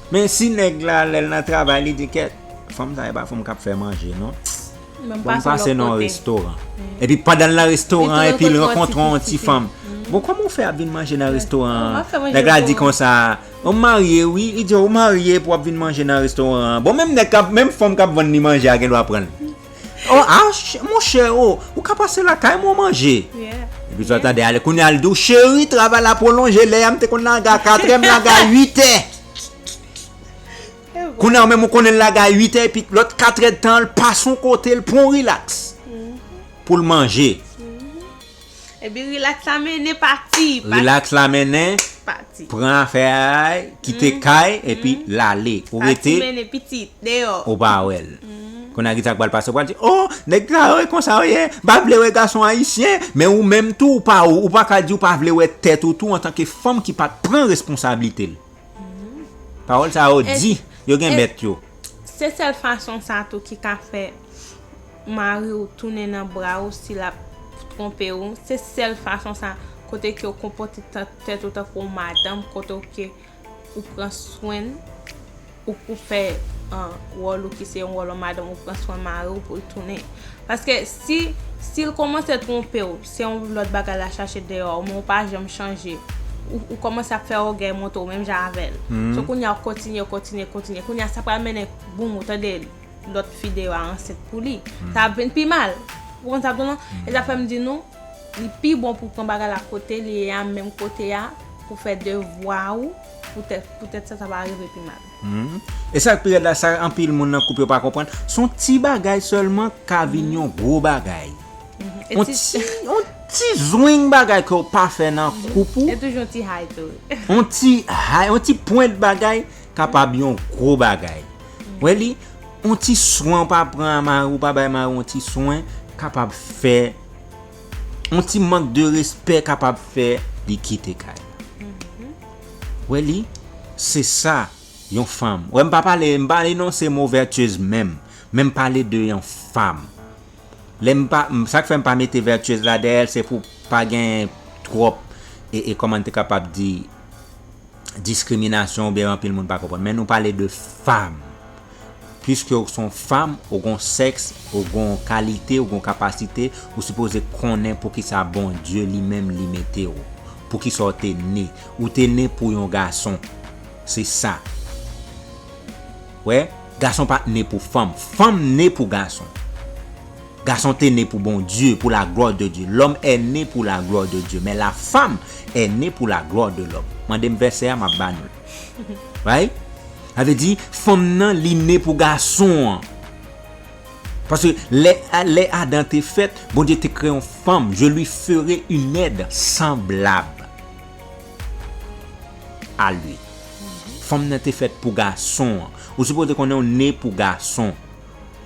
Men si nèg la, lè l nan travay, li di, kèt, fanm sa e pa fanm k ap fè manje, non. Bon, m pase nan yon restoran. Epi pandan l nan restoran, epi l rankontre yon ti fanm. Bon, kòman w fè ap vin manje nan restoran an? Nèg la di konsa, ou marye, wi. Li di, ou marye pou w ap vin manje nan restoran an. Bon, menm nèg k ap, menm fanm k ap vann li manje a gen dwa pran l. Oh, ah, monchè, oh, ou ka pase lakay mwen manje. Epi sa w tande ale, kounye a l di w, cheri, travay la pwolonje, lè a m te konn lage a katrè, m lage a uitè. Kounye a ou menm ou konnen l lage a uitè, epi lòt katrè tan an, l pase yon kote, l pran yon rilaks pou l manje. Epi rilaks la mennen pati. Rilaks la mennen, pati. Pran afè a, kite kay, epi l ale. Ou rete, ou pa wè l. Kounye a ki sa k pral pase, ou pral di, oh, nèg sa yo e konsa yo ye, m pa vle wè gason ayisyen, men ou menm tou, ou pa, ou pa ka di ou pa vle wè tèt ou tou antanke fanm ki pa t pran responsablite l. Pawòl sa yo di, yo gen mèt yo. Se sèl fason sa tou ki ka fè mari w tounen nan bra w si l ap twonpe w. Se sèl fason sa kote ke w konpòte tèt ou tankou yon madanm, kote w ke ou pran swen l, ou, ou fè wòl ou ki se yon wòl yon madanm, ou pran swen mari w pou l tounen. Paske si, si l kòmanse twonpe w, se yon lòt bagay l a chache deyò, men w pa janm chanje. Ou, ou kòmanse ap fè ògèy monte w menm jan avè l. So kounye a w kontinye, kontinye, kontinye. Kounye a sa pral mennen boum, ou tande lòt fi deyò a ansent pou li. Sa ap vin pi mal. Ou konn sa m di w lan? E sa fè m di nou, li pi bon pou w pran bagay la kote li ye a, menm kote a, pou fè devwa ou, poutèt, poutèt sa, sa pa rive pi mal. E sa k pi rèd la, sa anpil moun nan koup yo pa konprann, se yon ti bagay sèlman ka vin yon gwo bagay. Yon ti, yon ti zwing bagay ke w pa fè nan koup ou. E toujou yon ti hay tou. Yon ti hay, yon ti pwent bagay kapab yon gwo bagay. Wè li, yon ti swen w pa pran a mari w, pa bay mari w yon ti swen, kapab fè yon ti mank de respè kapab fè li kite kay la. Wè li, se sa, yon fanm. Wè, m pa pale, m pa denonse mo vertueuse menm, men m pale de yon fanm. Lè m pa, sa k fè m pa mete vertueuse la dèyè l, se pou pa gen twòp, e, e kòman n te kapab di, diskriminasyon oubyen anpil moun pa konprann. Men nou pale de fanm. Piske w se yon fanm, ou gon sèks, ou gon kalite, ou gon kapasite, ou sipoze konnen poukisa Bondye li menm li mete w. Poukisa w te ne. Ou te ne pou yon gason. Se sa. Wè, gason pa t ne pou fanm. Fanm ne pou gason. Gason te ne pou Bondye, pour la gloire de Dieu. L'homme est né pour la gloire de Dieu, mais la femme est née pour la gloire de l'homme. Mande m vèsè a, m ap ba nou l. Right? Sa vle di, fanm nan, li ne pou gason an. Paske lè, lè Adan te fèt, Bondye te kreye yon fanm. Je lui ferai une aide semblable à lui. Fanm nan te fèt pou gason an. Ou sipoze konnen w ne pou gason.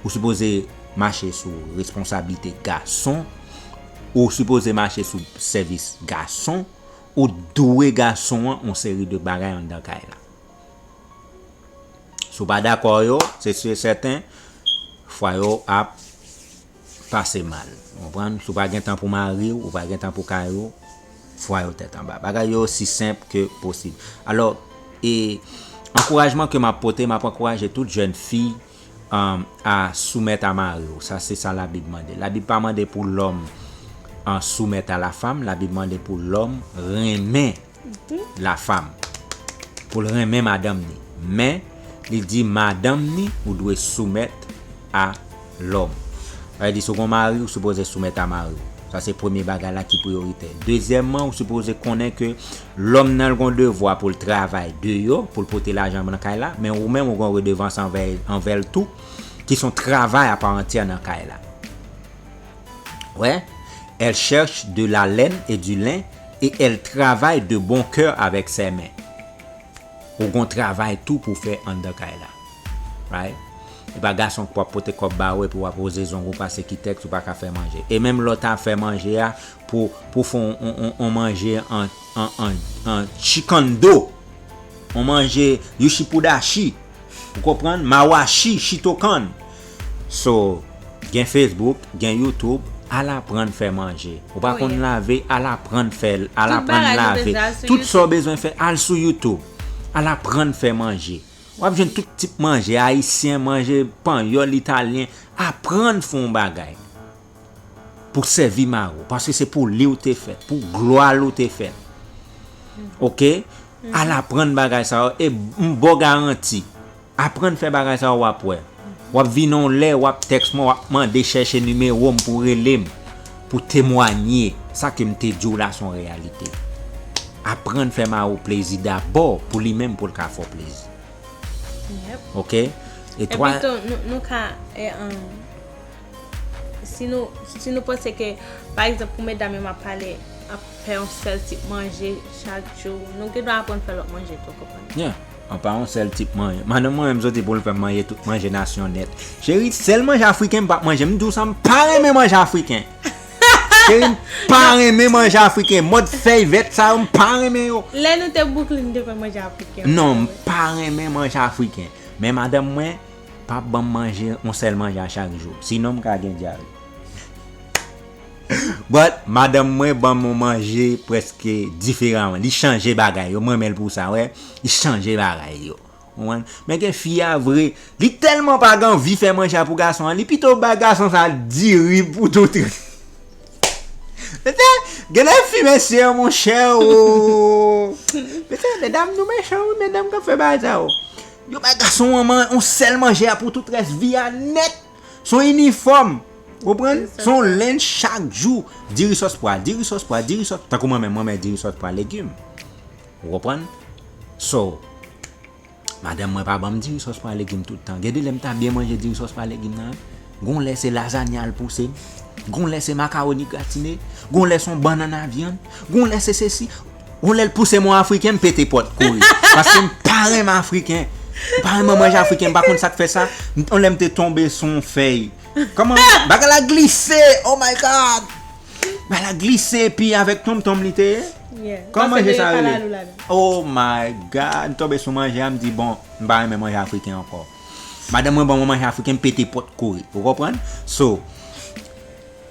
Ou sipoze mache sou responsablite gason. Ou sipoze mache sou sèvis gason. Ou dwe gason an yon seri de bagay anndan kay la. Si w pa dakò yo, se si e sèten, fwa yo ap pase mal. Ou konprann? Si w pa gen tan pou mari w, ou pa gen tan pou kay ou, fwa yo tèt anba. Bagay yo osi senp ke posib. Alò, e ankourajman ke m ap pote, m ap ankouraje tout jèn fi, um, a soumèt a mari w. Sa se sa Labib mande. Labib pa mande pou lòm, uh, soumèt a la femme. Labib mande pou lòm renmen la femme, pou l renmen madanm ni. Men, li di madanm ni, ou dwe soumèt a lòm. Sa vle di, si w gon mari, ou sipoze soumèt a mari w. Sa se premye bagay la ki priyoritè. Dezyèmman, ou sipoze konnen ke lòm nan l gon devwa pou l travay deyò, pou l pote lajan nan kay la, men ou menm ou gon redevans anvè, anvè l tou, ki se yon travay apa antyè nan kay la. Wè, elle cherche de la laine et du lin, et elle travaille de bon cœur avec ses mains. Ou gon travay tou pou fè anndan kay la. Right? E pa gason k pou ap pote kòb ba ou epi w ap woze zong ou pase ki tèks ou pa ka fè manje. E menm lè w ta fè manje a pou, pou fè on, on, on, on manje an, an, an, an chikando, on manje yushipudashi, ou konprann? Mawashi, shitokan. So, gen Facebook, gen YouTube, al aprann fè manje. Ou pa konn lave, al aprann fè, al aprann lave. Tout sa w bezwen fè, al sou YouTube. Al aprann fè manje. W ap jwenn tout tip manje, ayisyen, manje panyòl, italyen. Aprann fè yon bagay pou sèvi mari w, paske se pou li w te fèt, pou glwa l ou te fèt. Oke? Al aprann bagay sa yo, e m ba w garanti, aprann fè bagay sa yo, w ap wè. W ap vin yon lè, w ap tèks mwen, w ap mande chèche nimewo m pou rele m, pou temwanye sa ke m te di w la se yon reyalite. Aprann fè mari w plezi dabò pou li menm pou l ka fè w plezi. Yep. Oke? E twa. Epi tou, nou, nou ka, e, um, si nou, si nou panse ke, pa egzanp, pou medam yo m ap pale, ap fè yon sèl tip manje chak jou, nou gen dwa aprann fè lòt manje tou, konprann? Yeah. An pa yon sèl tip manje. Madanm mwen menm soti pou l fè m manje tout manje nasyon nèt. Cheri, sèl manje afriken m p ap manje. M di w sa, m pa renmen manje afriken. Cheri, m pa renmen manje afriken. Mòd fèy vèt sa yo, m pa renmen yo. Lè nou te Brooklyn, nou te konn manje afriken. Non, m pa renmen manje afriken. Men madanm mwen p ap ban m manje yon sèl manje a chak jou. Sinon, m ka gen dyare. But, madanm mwen ban m yon manje prèske diferan. Li chanje bagay yo. M renmen l pou sa, wè. Li chanje bagay yo. Ou konprann? Men gen fi a vre, li tèlman pa gen anvi fè manje a pou gason an, li pito bay gason sa diri pou tout. Mesye, gen de fi, mesye, monchè, o. Mesye, medam, nou mechan, wi, medam k ap fè bagay sa yo. Yo bay gason an man-, yon sèl manje a pou tout rès vi a nèt. Se yon inifòm. Ou konprann? Se yon lenn chak jou. Diri sòs pwa, diri sòs pwa, diri sòs. Tankou mwen menm, mwen men diri sòs pwa legim. Ou konprann? So, madanm mwen pa ban m diri sòs pwa legim tout tan. Gen de lè m ta byen manje diri sòs pwa legim nan. Gon lè se lazanya l pouse m. Gon lè se makawoni gratine. Gon lè se yon bannann a vyann. Gon lè se sesi. Gon lè l pouse m yon afriken, m pete pòt kouri. Paske m pa renmen afriken. M pa renmen manje afriken, m pa konn sa k fè sa. Yon lè m te tonbe sou yon fèy. Kòman bagay la glise? Oh my God! Bagay la glise, epi avèk tonmtonm li te ye. Yeah. Kòman manje sa rele? Oh my God! M tonbe sou manje a, m di, bon, m pa renmen manje afriken ankò. Madanm mwen ban mwen manje afriken, m pete pòt kouri. Ou konprann? So,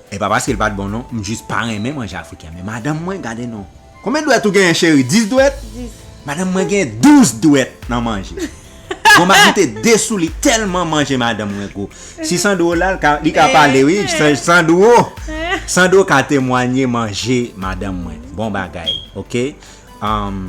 e pa paske l pa t bon, non. M jis pa renmen manje afriken. Men madanm mwen, gade non. Konbyen dwèt ou genyen, cheri? Dis dwèt? Dis. Madanm mwen gen douz dwèt nan manje. Bon, m ajoute de sou li tèlman manje madanm mwen gwo. Si Sandro la, li ka, li ka pale, wi. Sa-, Sandro. Sandro ka temwanye manje madanm mwen. Bon bagay, oke? Um,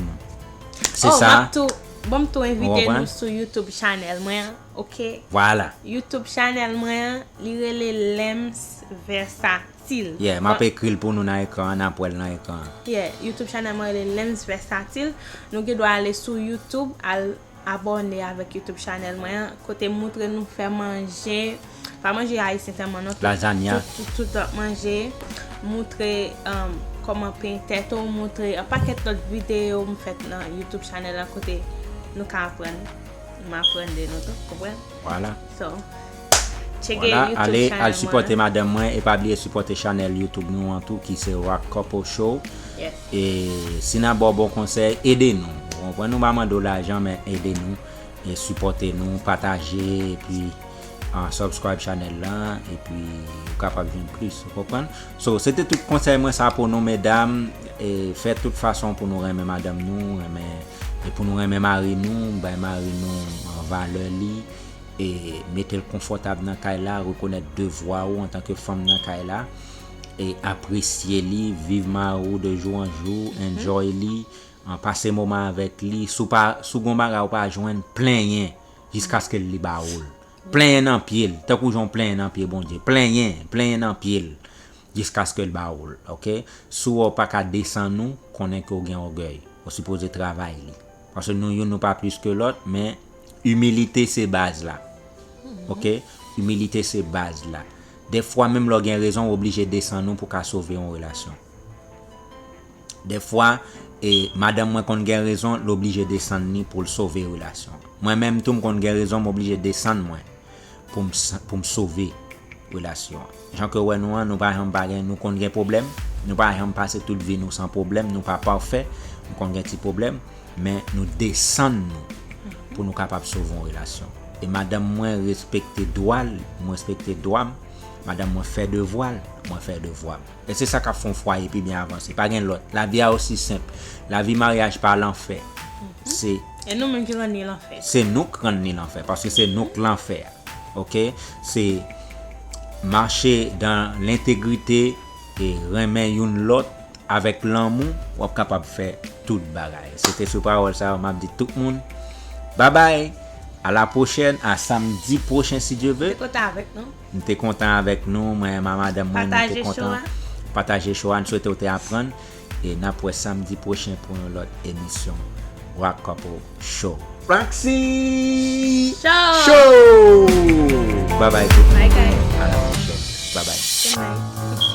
se sa. Oh, m ap tou, bon, m tou envite nou sou YouTube channel mwen an, oke? Vwala. YouTube channel mwen an, li rele Lems Versatil. Yeah, m ap ekri l pou nou nan ekran an, n ap wè l nan ekran an. Yeah, YouTube channel mwen rele Lems Versatil. Nou gen dwa ale sou YouTube, al abòne avèk YouTube channel mwen an, kote m moutre nou fè manje, pa manje ayisyen sèlman non, tout, lazanya, tout, tout, tout lòt manje, moutre, um, kòman penyen tèt ou, moutre yon pakèt lòt videyo m fèt nan YouTube channel la, kote nou ka aprann, m aprann de nou tou, konprann? Vwala. So, tcheke YouTube channel mwen. Vwala, ale, al sipòte madanm mwen e pa bliye sipòte chanèl YouTube nou an tou ki se Rock Couple Show. Yes. E si n ap ba w bon konsèy, ede nou. Ou konprann, nou pa mande w lajan, men ede nou. E sipòte nou, pataje, epi, ah, subscribe chanèl la, epi ou kapab jwenn plis, ou konprann? So, se te tout konsèy mwen sa pou nou, medam. E fè tout fason pou nou renmen madanm nou, renmen, e pou nou renmen mari nou, bay mari nou, ah, valè li, e mete l konfòtab nan kay la, rekonèt devwa ou antanke fanm nan kay la, e apresye li, viv mari w de jou an jou, enjoy li, an, pase moman avèk li. Si w pa, si w gon bagay ou pa jwenn, plenyen jiskaske li ba ou l. Plenyen nan pye l, tankou jan w plenyen nan pye Bondye. Plenyen, plenyen nan pye l, jiskaske l ba ou l, oke? Si w wè w pa ka desann ou, konnen ke w gen ògèy. Ou sipoze travay li. Paske nou youn, nou pa plis ke lòt, men imilite se baz la. Oke? Imilite se baz la. Dèfwa, menm lè w gen rezon, w oblije desann ou pou ka sove yon relasyon. Dèfwa, e, madanm mwen konn gen rezon, l oblije desann li pou l sove relasyon. Mwen menm tou, m konn gen rezon, m oblije desann mwen. pou m sa- pou m sove relasyon an. Jan ke wè nou an, nou pa janm pa gen, nou konn gen pwoblèm, nou pa janm pase tout vi nou san pwoblèm, nou pa pafè, nou konn gen ti pwoblèm, men nou desann nou pou nou kapab sove yon relasyon. E madanm mwen respekte dwa l, mwen respekte dwa m, madanm mwen fè devwa l, mwen fè devwa m. E se sa k ap fè yon fwaye pi byen avanse. Pa gen lòt. Lavi a osi senp. Lavi maryaj pa lanfè. Se E nou menm ki rann li lanfè. Se nou k rann li lanfè, paske se nou k lanfè a. Oke? Se mache dan lentegrite e renmen youn lòt avèk lanmou, w ap kapab fè tout bagay. Se te sou pawòl sa yo m ap di tout moun. Babay, a la pwochèn, a samdi pwochen si Dye ve. Te kontan avèk nou. M te kontan avèk nou, mwen menm a madanm mwen, nou te Pataje kontan. Show a. Pataje show a, n swete w te aprann. E n ap wè samdi pwochen pou yon lòt emisyon Rock Couple Show. Roxy Show! Show! Babay tout. Bye guys. A la pwochèn. Babay. Good night.